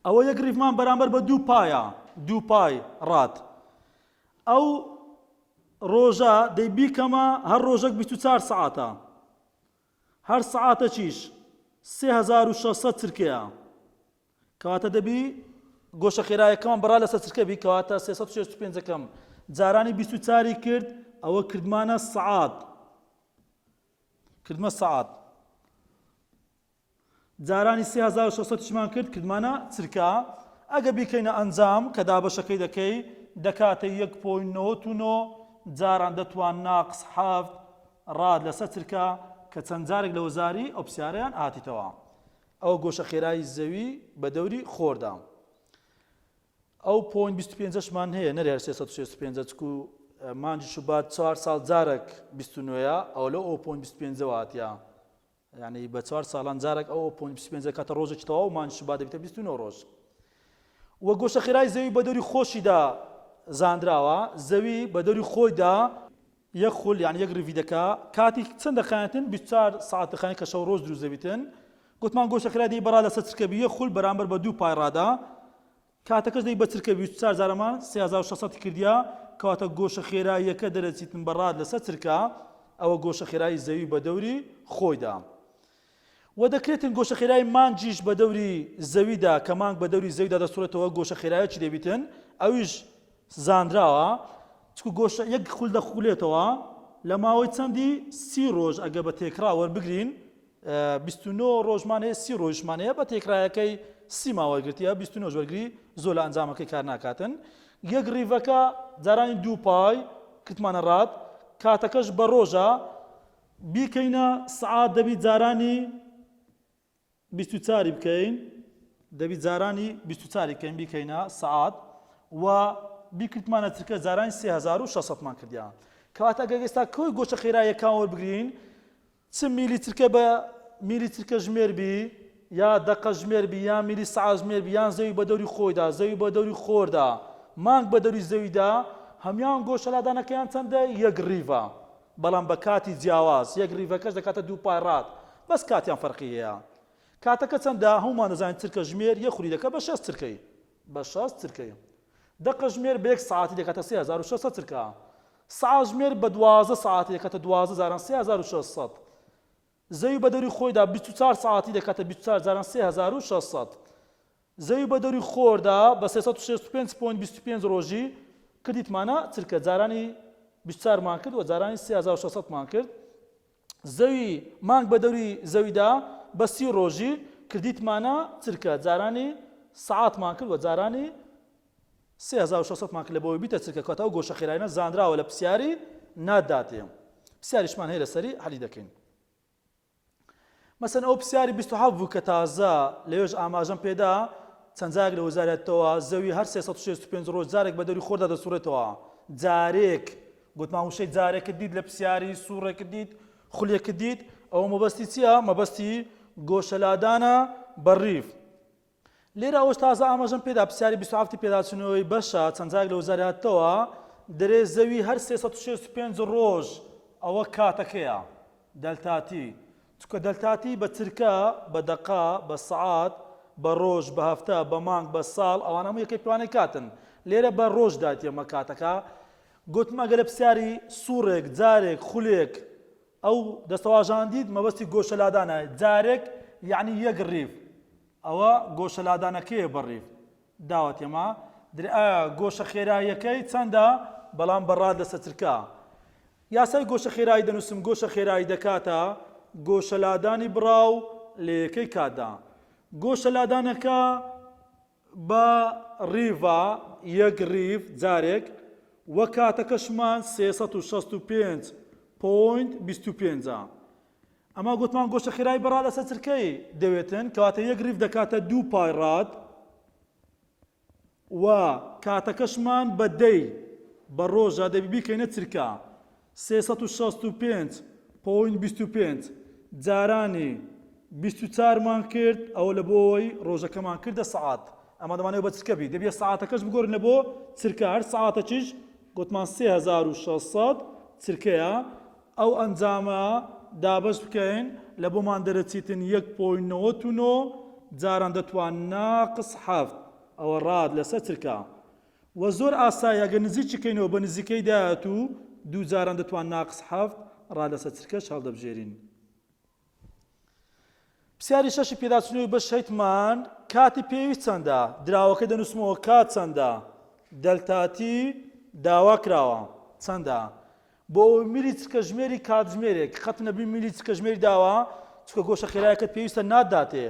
ئەوە یەک ڕیفمان بەرامبەر بە دوو پایە دوو پای ڕات ئەو ڕۆژە دەی بیکەمە هەر ڕۆژێک 24 سعاتە هەر سعاتەکیش 3600 چرکەیە کەواتە دەبی گۆشە خێرایەکەمان بەڕا لەسەر چرکە بی کەواتە 365 ەکەم جارانی 24 ی کرد ئەوە کردمانە سەعات کردمە سەعات جارانی 3600 شمان کرد کردمانە چرکە ئەگە بیکەینە ئەنجام کە دابەشەکەی دەکەی دەکاتە 1.99 جاران دەتوان ناقس حەفت ڕاد لەسەر چرکە کە چەند جارێک لە وەزاری ئەو پرسیارەیان هاتیتەوە ئەوە گۆشە خێرایی زەوی بە دەوری خۆردا. ئەو point 25 شمان هەیە نەرێ هەر 365 چکو مانگی شوبات چوار ساڵ جارێک 29 ئەوە لەو ئەو point 25 هاتیە یعنی بە چوار ساڵان جارێک ئەو point 25 کاتە ڕۆژێکی تەواو مانگی شوبات دەبێتە 29 ڕۆژ و گۆشە خێرای زەوی بە دەوری خۆشیدا زانراوە زەوی بە دەوری خۆیدا یەک خول یان یەک ڕیڤی دەکا کاتی چەند دەخایەنتن 24 سەعات دەخایەن کە شەو ڕۆژ دروست دەبیتن گوتمان گۆشە خێرا دەی بەڕا لەسەر چرکە بی یەک خول بەرامبەر بە دوو پای ڕادا کاتەکەش دەی بە چرکە 24 جارەمان 3600 کردیا کەواتە گۆشە خێراییەکە دەرەچیتن بە ڕاد لەسەر چرکە ئەوە گۆشە خێرایی زەوی بە دەوری خۆیدا و دەکرێتن گۆشە خێرای مانگیش بە دەوری زەویدا کە مانگ بە دەوری زەویدا دەسوڕێتەوە گۆشە خێرایەکی دەبیتن ئەویش زانراوە چکو گۆشە یەک خول دەخولێتەوە لە ماوەی چەندی سی ڕۆژ ئەگە بە تێکرا وەربگرین 29 ڕۆژمان هەیە سی ڕۆژمان هەیە بە تێکرایەکەی سی ماوەگرتیە 29 وەرگری زۆر لە ئەنجامەکەی کار ناکاتن یەک ڕیڤەکە جارانی دوو پای کتمانە ڕات کاتەکەش بە ڕۆژە بیکەینە سەعات دەبی جارانی 24 بکەین دەبی جارانی 24 بکەین بیکەینە سەعات و بیکردمانە چرکە جارانی 3600 مان کردیان کەواتە ئەگەر ئێستا کۆی گۆشە خێراییەکان وەربگرین چ میلی چرکە بە میلی چرکە ژمێر بی یا دەقە ژمێر بی یان میلی سەعات ژمێر بی یان زەوی بە دەوری خۆیدا زەوی بە دەوری خۆردا مانگ بە دەوری زەویدا هەمان گۆشە لادانەکەیان چەندە یەک ڕیڤە بەڵام بە کاتی جیاواز یەک ڕیڤەکەش دەکاتە دوو پای ڕاد بەس کاتیان فەرقی هەیە کاتەکە چەندە هەموومان دەزانین چرکە ژمێر یەک خولی دەکات بە 60 چرکەی بە 60 چرکەی دەقە ژمێر بە یەک سەعاتی دەکاتە 3600 چرکە سەعات ژمێر بە 12 سەعاتی دەکاتە 12 جاران 3600 زەوی بە دەوری خۆیدا 24 سەعاتی دەکاتە 24 جاران 3600 زەوی بە دەوری خۆردا بە 365.25 ڕۆژی کردیتمانە چرکە جارانی 24 مان کرد و جارانی 3600 مان کرد زەوی مانگ بە دەوری زەویدا بە سی ڕۆژی کردیتمانە چرکە جارانی سەعاتمان کرد و جارانی. 3600 مان کرد لە بۆی بیتە چرکە کەواتە ئەو گۆشە خێرایانە زانراوە لە پرسیاری ناداتێ پرسیاریشمان هەیە لەسەری حەلی دەکەین. مەسەن ئەو پرسیاری 27 بوو کە تازە لەوێش ئاماژەم پێدا چەند جارێک لە وەزارەتەوە زەوی هەر 365 ڕۆژ جارێک بە دەوری خۆردا دەسوڕێتەوە جارێک گوتمان وشەی جارێکت دیت لە پرسیاری سوڕێکت دیت خولێکت دیت ئەوە مەبەستی چییە مەبەستی گۆشەلادانە بە ڕیف لێرە ئەوەش تازە ئاماژەم پێدا پرسیاری 27 پێداچوونەوەی بەشە چەند جارێک لە وەزارەتەوە دەرێ زەوی هەر 365 ڕۆژ ئەوە کاتەکەیە delta t چونکە delta t بە چرکە بە دەقە بە سەعات بە ڕۆژ بە هەفتە بە مانگ بە ساڵ ئەوانە هەموو یەکەی پێوانەی کاتن لێرە بە ڕۆژ داتیەمە کاتەکە گوتم ئەگەر لە پرسیاری سوڕێک جارێک خولێک ئەو دەستەواژان دیت مەبەستی گۆشەلادانە جارێک یعنی یەک ڕیف ئەوە گۆشەلادانەکەیە بە ڕیف داوەتێمە درێ ئایا گۆشە خێراییەکەی چەندە بەڵام بە ڕاد لەسەر چرکە یاسای گۆشە خێرایی دەنووسم گۆشە خێرایی دەکاتە گۆشە لادانی بڕاو لە یەکەی کاتدا گۆشە لادانەکە بە ڕیڤا یەک ڕیڤ جارێک وە کاتەکەشمان 365.25 ئەمە گوتمان گۆشە خێرایی بە ڕاد لەسەر چرکەی دەوێتن کەواتە یەک ڕیڤ دەکاتە دوو پای ڕاد و کاتەکەشمان بە دەی بە ڕۆژە دەبی بیکەینە چرکە 365.25 جارانی 24 مان کرد ئەوە لە بۆی ڕۆژەکەمان کردە سەعات ئەمە دەمانەوە بە چرکە بی دەبیە سەعاتەکەش بگۆڕینە بۆ چرکە هەر سەعاتەکیش گوتمان 3600 چرکەیە ئەو ئەنجامە دابەش بکەین لە بۆمان دەرەچیتن یەک point 99 جاران دەتوان ناقس حەفت ئەوە ڕاد لەسەر چرکە وە زۆر ئاسایە گەر نزیکی کەینەوە بە نزیکەی دایەت و دوو جاران دەتوان ناقس حەفت ڕاد لەسەر چرکەش هەڵدەبژێرین. پرسیاری شەشی پێداچوونەوەی بەش هەیتمان کاتی پێویست چەندە؟ دراوەکەی دەنووسمەوە کات چەندە؟ delta t داوا کراوە چەندە؟ بۆ ئەوەی میلی چرکەژمێری کاتژمێرێک قەت نەبی میلی چرکەژمێری داوە چونکە گۆشە خێرایەکەت پێویستە ناتداتێ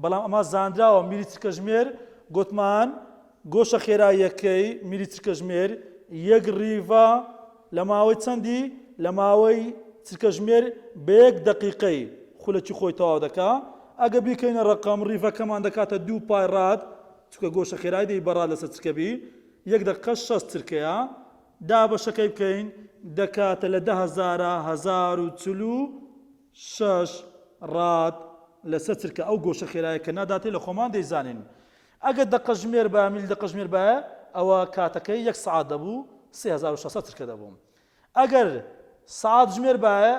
بەڵام ئەمە زانراوە میلی چرکەژمێر گۆتمان گۆشە خێراییەکەی میلی چرکەژمێر یەک ڕیڤە لە ماوەی چەندی لە ماوەی چرکەژمێر بە یەک دەقیقەی خولەکی خۆی تەواو دەکا ئەگە بیکەینە ڕەقەم ڕیڤەکەمان دەکاتە دوو پای ڕاد چونکە گۆشە خێرایی دەی بە ڕاد لەسەر چرکە بی یەک دەقیقە 60 چرکەیە دابەشەکەی بکەین دەکاتە لە دە هەزارا 1046 ڕاد لەسەر چرکە ئەو گۆشە خێرایە کە ناداتێ لە خۆمان دەیزانین ئەگەر دەقە ژمێر بایە میل دەقە ژمێر بایە ئەوە کاتەکەی یەک سەعات دەبوو 3600 چرکە دەبوو ئەگەر سەعات ژمێر بایە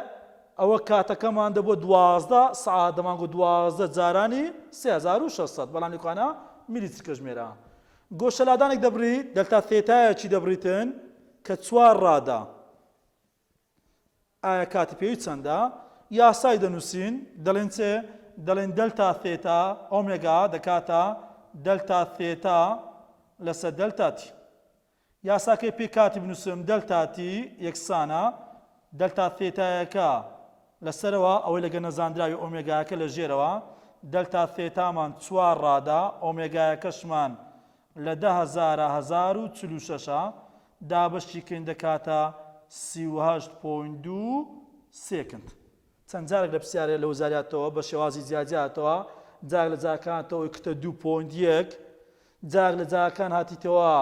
ئەوە کاتەکەمان دەبووە 12 سەعات دەمانگۆ 12 جارانی 3600 بەڵام لەکوانە میلی چرکە ژمێرە گۆشەلادانێک دەبڕیت delta theta یەکی دەبڕیتن کە چوار ڕادە ئایا کاتی پێویست چەندە؟ یاسای دەنووسین دەڵێن چێ؟ دەڵێن delta theta omega دەکاتە delta theta لەسەر delta t. یاساکەی پێ کاتی بنووسم delta t یەکسانە delta theta یەکە لەسەرەوە ئەوەی لەگە نەزاندراوی ئۆمێگاکە لە ژێرەوە delta theta مان چوار ڕادە ئۆمێگایەکەشمان لە دە هەزارە 1046 دابەشی کەین دەکاتە 38 point دوو second. چەند جارێک لە پرسیارێ لە وزاریاتەوە بە شێوازی جیاجیاتەوە جارێک لە جارەکانتەوە کتە دوو point یەک جارێک لە جارەکان هاتیتەوە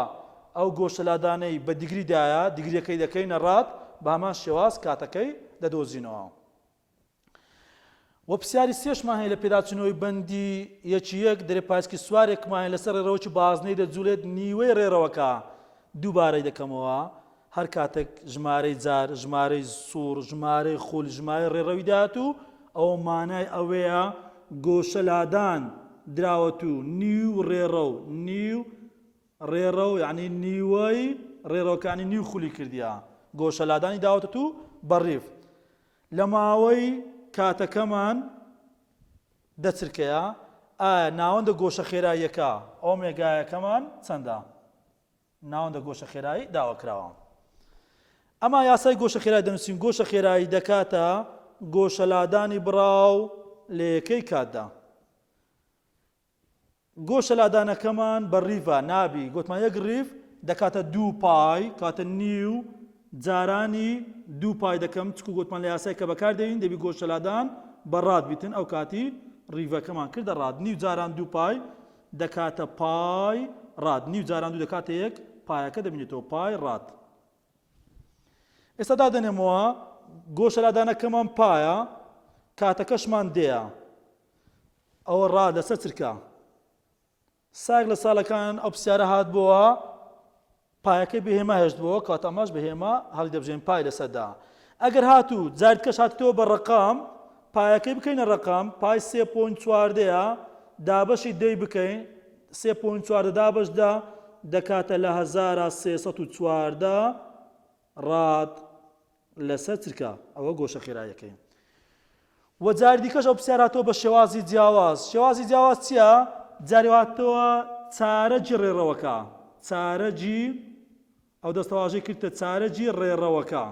ئەو گۆشەلادانەی بە دیگری دایە دیگریەکەی دەکەینە ڕاد بە هەمان شێواز کاتەکەی دەدۆزینەوە. وە پرسیاری سێشمان هەیە لە پێداچوونەوەی بەندی یەکی یەک دەرێ پایسکیل سوارێکمان هەیە لەسەر ڕێڕەوەکی بازنەی دەجوڵێت نیوەی ڕێڕەوەکە دووبارەی دەکەمەوە هەر کاتێک ژمارەی جار ژمارەی سوڕ ژمارەی خول ژمارەی ڕێڕەوی داهات و ئەوە مانای ئەوەیە گۆشە لادان دراوەت و نیو ڕێڕەو نیو ڕێڕەو یعنی نیوەی ڕێڕەوەکانی نیو خولی کردیە گۆشە لادانی داوەتە و بەڕیف لە ماوەی کاتەکەمان دە چرکەیە، ئایا ناوەندە گۆشە خێراییەکە، ئۆمێگایەکەمان، چەندە؟ ناوەندە گۆشە خێرایی داواکراوە. ئەما یاسای گۆشە خێرایی دەنووسین، گۆشە خێرایی دەکاتە گۆشەلادانی بڕاو لە یەکەی کاتدا. گۆشە لادانەکەمان بە ڕیڤە نابی گۆتمان یەک ڕیڤ. دەکاتە دوو پای، کاتە نیو جارانی دوو پای دەکەم، چکو گۆتمان لە یاسای کە بەکار دێنین دەبی گۆشەلادان بە rad بیتن، ئەو کاتی ڕیڤەکەمان کردە rad، نیو جاران دوو پای دەکاتە پای rad، نیو جاران دوو دەکاتە یەک، پایەکە دەبینێتەوە پای rad. ئێستا دادەنێمەوە گۆشەلادانەکەمان پایە، کاتەکەشمان دێیە، ئەوە rad لەسەر چرکە. ساک لە ساڵەکان ئەو پرسیارە هاتبۆوە پایەکەی بە هێما هێشتبۆوە کەواتە ئەمەش بە هێما هەڵیدەبژێن پای لەسەردا ئەگەر هاتوو جاریتکەش هاتتەوە بە ڕەقەم پایەکەی بکەینە ڕەقەم پای سێ point چواردەیە دابەشی دەی بکەین سێ point 14 دابەش دە دەکاتە لە 1314 rad لەسەر چرکە ئەوە گۆشە خێراییەکەی. وە جاری دیکەش ئەو پرسیار هاتەوە بە شێوازی جیاواز شێوازی جیاواز چییە؟ جاری هاتەوە چارەگی ڕێڕەوەکە چارەگی ئەو دەستەواژەی کردە چارەگی ڕێڕەوەکە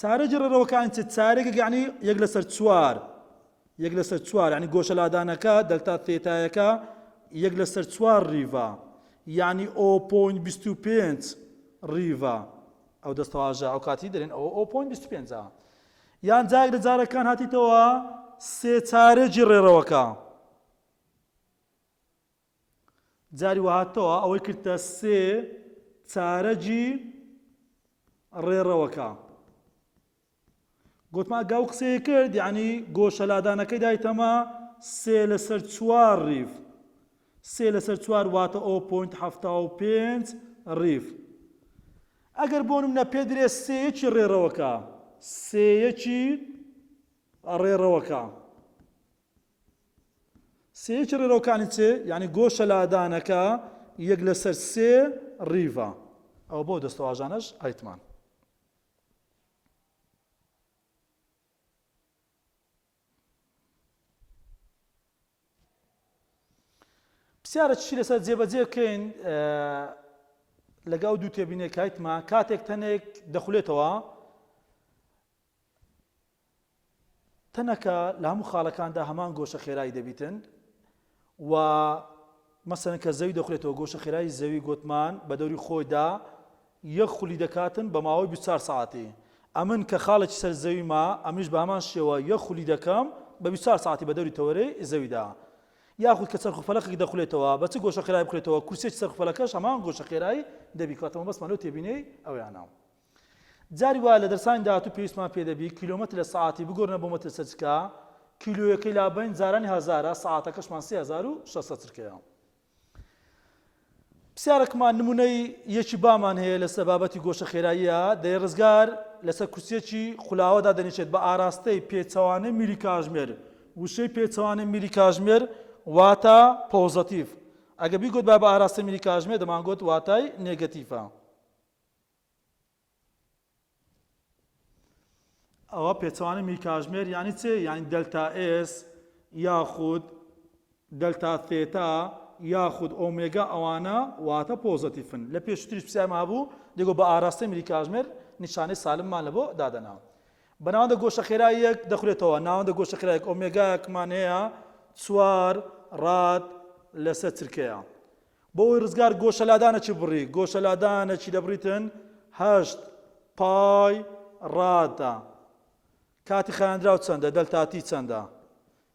چارەگی ڕێڕەوەکان چ چارێکێک یعنی یەک لەسەر چوار یەک لەسەر چوار یعنی گۆشە لادانەکە دەلتا تێتایەکە یەک لەسەر چوار ڕیڤە یعنی o point 25 ڕیڤە ئەو دەستەواژە ئەو کاتی دەرێن ئەوە o point 25 یان جارێک لە جارەکان هاتیتەوە سێ چارەگی ڕێڕەوەکە جاری وهاتەوە ئەوەی کردە سێ چارەگی ڕێڕەوەکە گۆتمان گا و قسەیە کرد یعنی گۆشە لادانەکەی دایتەمە سێ لەسەر چوار ڕیف سێ لەسەر چوار واتە o point 75 ڕیف ئەگەر بۆ نمونە پێ درێ سێیەکی ڕێڕەوەکە سێیەکی ڕێڕەوەکە سێیەکی ڕێڕەوەکانی چ یعنی گۆشە لادانەکە یەک لەسەر سێ ڕیڤە ئەوە بۆ دەستەواژانەش ئایتمان پرسیارە چی لەسەر جێبەجێ بکەین لەگە ئەو دوو تێبینێک هایتمە کاتێک تەنێک دەخولێتەوە تەنەکە لە هەموو خاڵەکاندا هەمان گۆشە خێرایی دەبیتن و مەسەلەن کە زەوی دەخولێتەوە گۆشە خێرایی زەوی گۆتمان بە دەوری خۆیدا یەک خولی دەکاتن بە ماوەی 24 سەعاتی ئەمن کە خاڵێکی سەر زەویمە ئەمنیش بە هەمان شێوە یەک خولی دەکەم بە 24 سەعاتی بە دەوری تەوەرەی زەویدا یاخود کە چەرخ و فەلەقێک دەخولێتەوە بە چ گۆشە خێرای بخولێتەوە کورسیەکی چەرخ و فەلەکەش هەمان گۆشە خێرایی دەبی کەواتە مەبەستمان لەو تێبینەی ئەویانە جاری وایە لە دەرسانی داهاتوو پێویستمان پێ دەبی کیلۆمەتر لە سەعاتی بگۆرنە بۆ مەتر چرکە، کیلۆیەکەی لابەین جارانی هەزارە، سەعاتەکەشمان 3600 چرکەیە. پرسیارەکمان نمونەی یەکی بامان هەیە لەسەر بابەتی گۆشە خێراییە، دەی ڕزگار لەسەر کورسیەکی خولاوەدا دەنیشێت بە ئاراستەی پێچەوانەی میلی کاژمێر، وشەی پێچەوانەی میلی کاژمێر واتە پۆزەتیڤ، ئەگەر بیگۆتبایە بە ئاراستەی میلی کاژمێر دەمانگۆت واتای نێگەتیڤە. ئەوە پێچەوانەی میلی کاژمێر یانی چ؟ یانی delta S یاخود delta theta یاخود ئۆمێگا ئەوانە واتە پۆزەتیفن لە پێشتریش پرسیارمان هەبوو دەگۆ بە ئاراستەی میلی کاژمێر نیشانەی سالبمان لە بۆ دادەنا بە ناوەندە گۆشە خێراییەک دەخولێتەوە ناوەندە گۆشە خێرایەک ئۆمێگایەکمان هەیە چوار rad لەسەر چرکەیە بۆ ئەوەی ڕزگار گۆشەلادانەکی بڕی، گۆشەلادانەکی دەبڕیتن هەشت پای rad ە. کاتی خایاندراو چەندە؟ delta t چەندە؟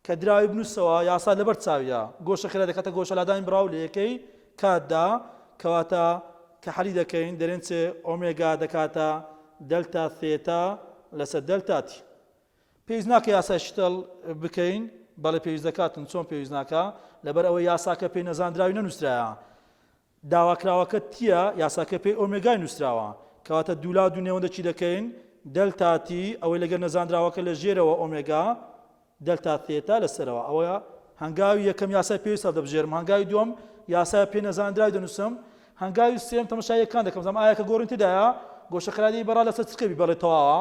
کە دراوی بنووسەوە یاسا لەبەر چاویە گۆشە خێرا دەکاتە گۆشەلادانی بڕاو لە یەکەی کاتدا کەواتە کە حەلی دەکەین دەرێن چێ ئۆمێگا دەکاتە delta theta لەسەر delta t. پێویست ناکە یاسای شتڵ بکەین؟ بەڵێ پێویست دەکاتن، چۆن پێویست ناکا؟ لەبەر ئەوەی یاساکە پێی نەزاندراوی نەنووسرایە. داواکراوەکە تیە، یاساکە پێی ئۆمێگای نووسراوە. کەواتە دوولا دوو نێوەندە چی دەکەین؟ delta t، ئەوەی لەگەر نەزاندراوەکە لە ژێرەوە ئۆمێگا، delta theta لە سەرەوە. ئەوە هەنگاوی یەکەم یاسای پێویست هەڵدەبژێرم. هەنگاوی دووەم یاسای پێ نەزاندراوی دەنووسم. هەنگاوی سێیەم تەماشای یەکان دەکەم. زانم ئایا کە گۆڕین تێدایە؟ گۆشە خێرایی بەڕا لەسەر چرکە بی؟ بەڵێ تەواوە.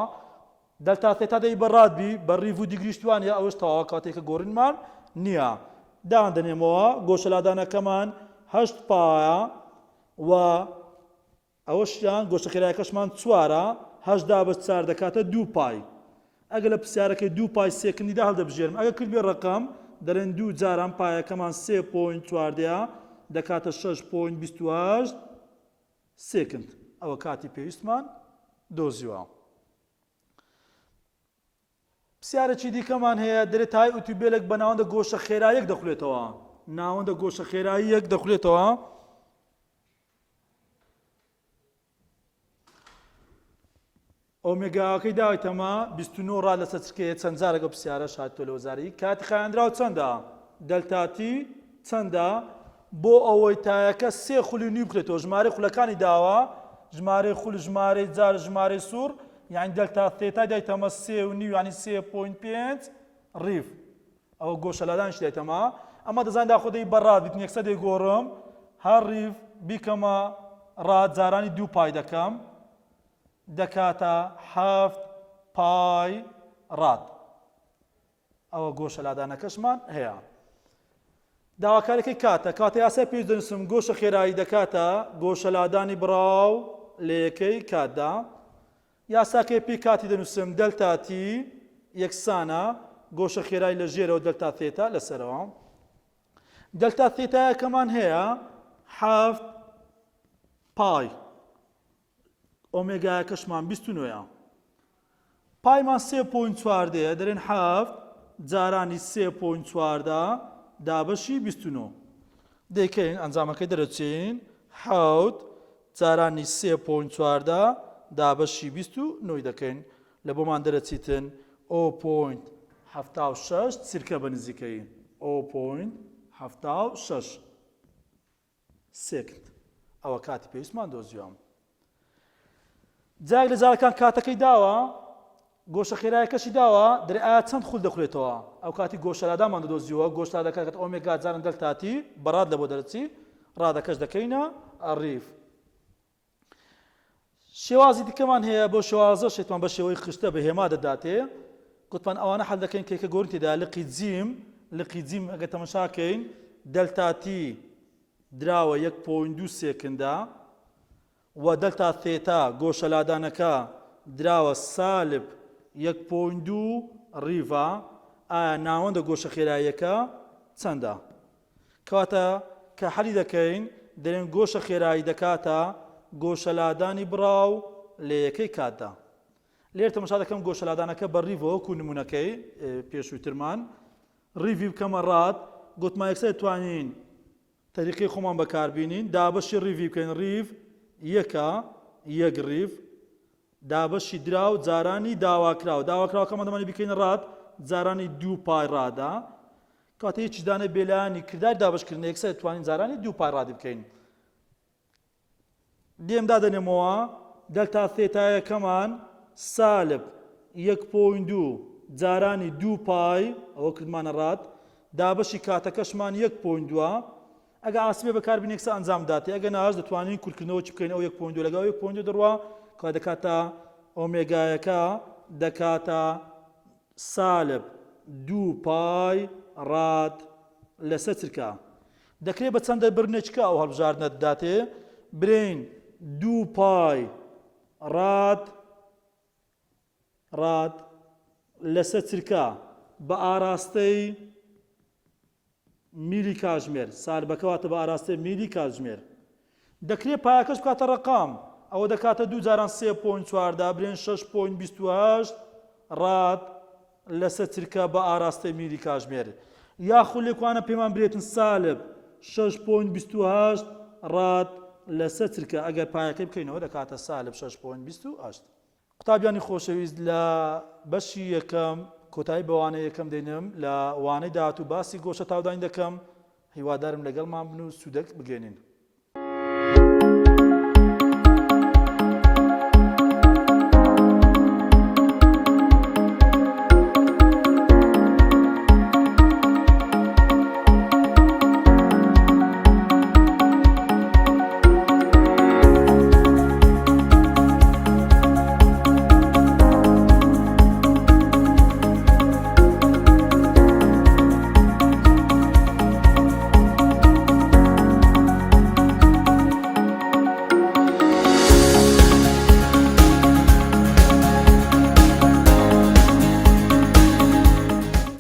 delta theta دەی بە rad بی بە ڕیڤ و دیگریش توانیە ئەوەش تەواوە کاتێک کە گۆڕینمان نییە دان دەنێمەوە گۆشە لادانەکەمان هەشت پایە و ئەوەشیان گۆشە خێرایەکەشمان چوارە هەشت دابەش چار دەکاتە دوو پای ئەگەر لە پرسیارەکەی دوو پای سێکندیدا هەڵدەبژێرم ئەگەر کرد بێ ڕقم دەڵێن دوو جاران پایەکەمان سێ point چواردەیە. دەکاتە شەش point 28 second. ئەوە کاتی پێویستمان دۆزیوە. پرسیارێکی دیکەمان هەیە دەرێ تای ئوتوبێلێک بە ناوەندە گۆشە خێرایەک دەخولێتەوە. ناوەندە گۆشە خێراییەک دەخولێتەوە. ئۆمێگاکەی داویتەمە 29 rad لەسەر چرکەیە چەند جارێک ئەو پرسیارەش هاتووە لە وەزاری کاتی خایەندراو چەندە delta t چەندە بۆ ئەوەی تایەکە سێ خولی نیو بکرێتەوە ژمارەی خولەکانی داوە ژمارەی خول ژمارەی جار ژمارەی سوور یعنی delta theta ی دایتەمە سێ و نیو یعنی سێ point پێنج rev ئەوە گۆشەلادانیش دایتەمە ئەمە دەزانین داخۆ دەی بە rad بیتن یەکسەر دەیگۆڕم هەر rev بیکەمە rad جارانی دوو pi دەکەم دەکاتە حەفت pi rad. ئەوە گۆشە لادانەکەشمان هەیە. داواکاریەکەی کاتە کاتە یاسای پێویست دەنووسم گۆشە خێرایی دەکاتە گۆشە لادانی بڕاو لە یەکەی کاتدا. یاساکەی پێی کاتی دەنووسم delta t یەکسانە گۆشە خێرای لە ژێرەوە delta theta لەسەرەوە. delta theta یەکەمان هەیە حەفت pi ئۆمێگایەکەشمان 29 ە. pi مان سێ point چواردەیە دەرێن حەفت جارانی سێ point 14 دابەشی 29 دەیکەین ئەنجامەکەی دەرەچین حەوت جارانی سێ point 14 دابەشی 29 دەکەین لە بۆمان دەرەچیتن o point 76 چرکە بە نزیکەی o point 76 second ئەوە کاتی پێویستمان دۆزیوە جارێک لە جارەکان کاتەکەی داوە گۆشە خێرایەکەشی داوە دەرێ ئایا چەند خول دەخولێتەوە ئەو کاتی گۆشەلادامان دەدۆزیەوە گۆشتادەکە ئۆمێگا جارن delta t بە rad لە بۆ دەرچی rad ەکەش دەکەینە rev شێوازی دیکەمان هەیە بۆ شێوازە شێتمان بە شێوەی خشتە بە هێما دەداتێ گوتمان ئەوانە حل دەکەین کە گۆرین تێدا لقی جیم لقی جیم ئەگە تەمەشاکەین delta t دراوە یەک point دوو second ە و delta theta گۆشەلادانەکە دراوە سالب یەک point دوو rev ە ئایا ناوەندە گۆشە خێراییەکە چەندە؟ کەواتە کە حەلی دەکەین دەرێن گۆشە خێرایی دەکاتە گۆشەلادانی بڕاو لە یەکەی کاتدا. لێر تەمەشا دەکەم گۆشەلادانەکە بە rev ە وەکو نمونەکەی پێشووترمان rev ی بکەمە rad گوتمان یەکسەر توانین تەریقەی خۆمان بەکاربینین دابەشی rev ی بکەین rev یەکە یەک rev دابەشی دراو جارانی داواکراو داواکراوەکەمان دەمانی بکەین rad جارانی دوو pi rad ە کاتێ هیچ دانێ بێلایەنی کردار دابەشکردن یەکسەر توانین جارانی دوو pi rad ی بکەین دێم دادەنێمەوە delta theta یەکەمان سالب یەک point دوو جارانی دوو pi ئەوە کردمانە rad دابەشی کاتەکەشمان یەک point دووە ئەگە ئاسبێ بەکاربین یەکسە ئەنجام داتێ ئەگە ناش دەتوانین کورتکردنەوە چ بکەین ئەو یەک point دوو لەگەڵ یەک point دوو دەڕوا کە دەکاتە ئۆمێگایەکە دەکاتە سالب دوو pi rad لەسەر چرکە دەکرێت بە چەند دەربڕینێکە ئەو هەڵبژاردنە داتێ برێین دوو pi rad rad لەسەر چرکە بە ئاراستەی میلی کاتژمێر سالبەکە واتە بە ئاراستەی میلی کاتژمێر دەکرێت پایەکەش بکاتە ڕەقام ئەوە دەکاتە دوو جاران سێ point 14 برێن شەش point 28 rad لەسەر چرکە بە ئاراستەی میلی کاژمێر یاخود لێکوانە پێمان برێتن سالب شەش point 28 rad لەسەر چرکە ئەگەر پایەکەی بکەینەوە دەکاتە سالب شەش point 28. قوتابیانی خۆشەویست لە بەشی یەکەم کۆتایی بە وانەی یەکەم دێنم لە وانەی داهاتوو باسی گۆشە تاودانی دەکەم هیوادارم لەگەڵمان بن و سوودەک بگەێنین.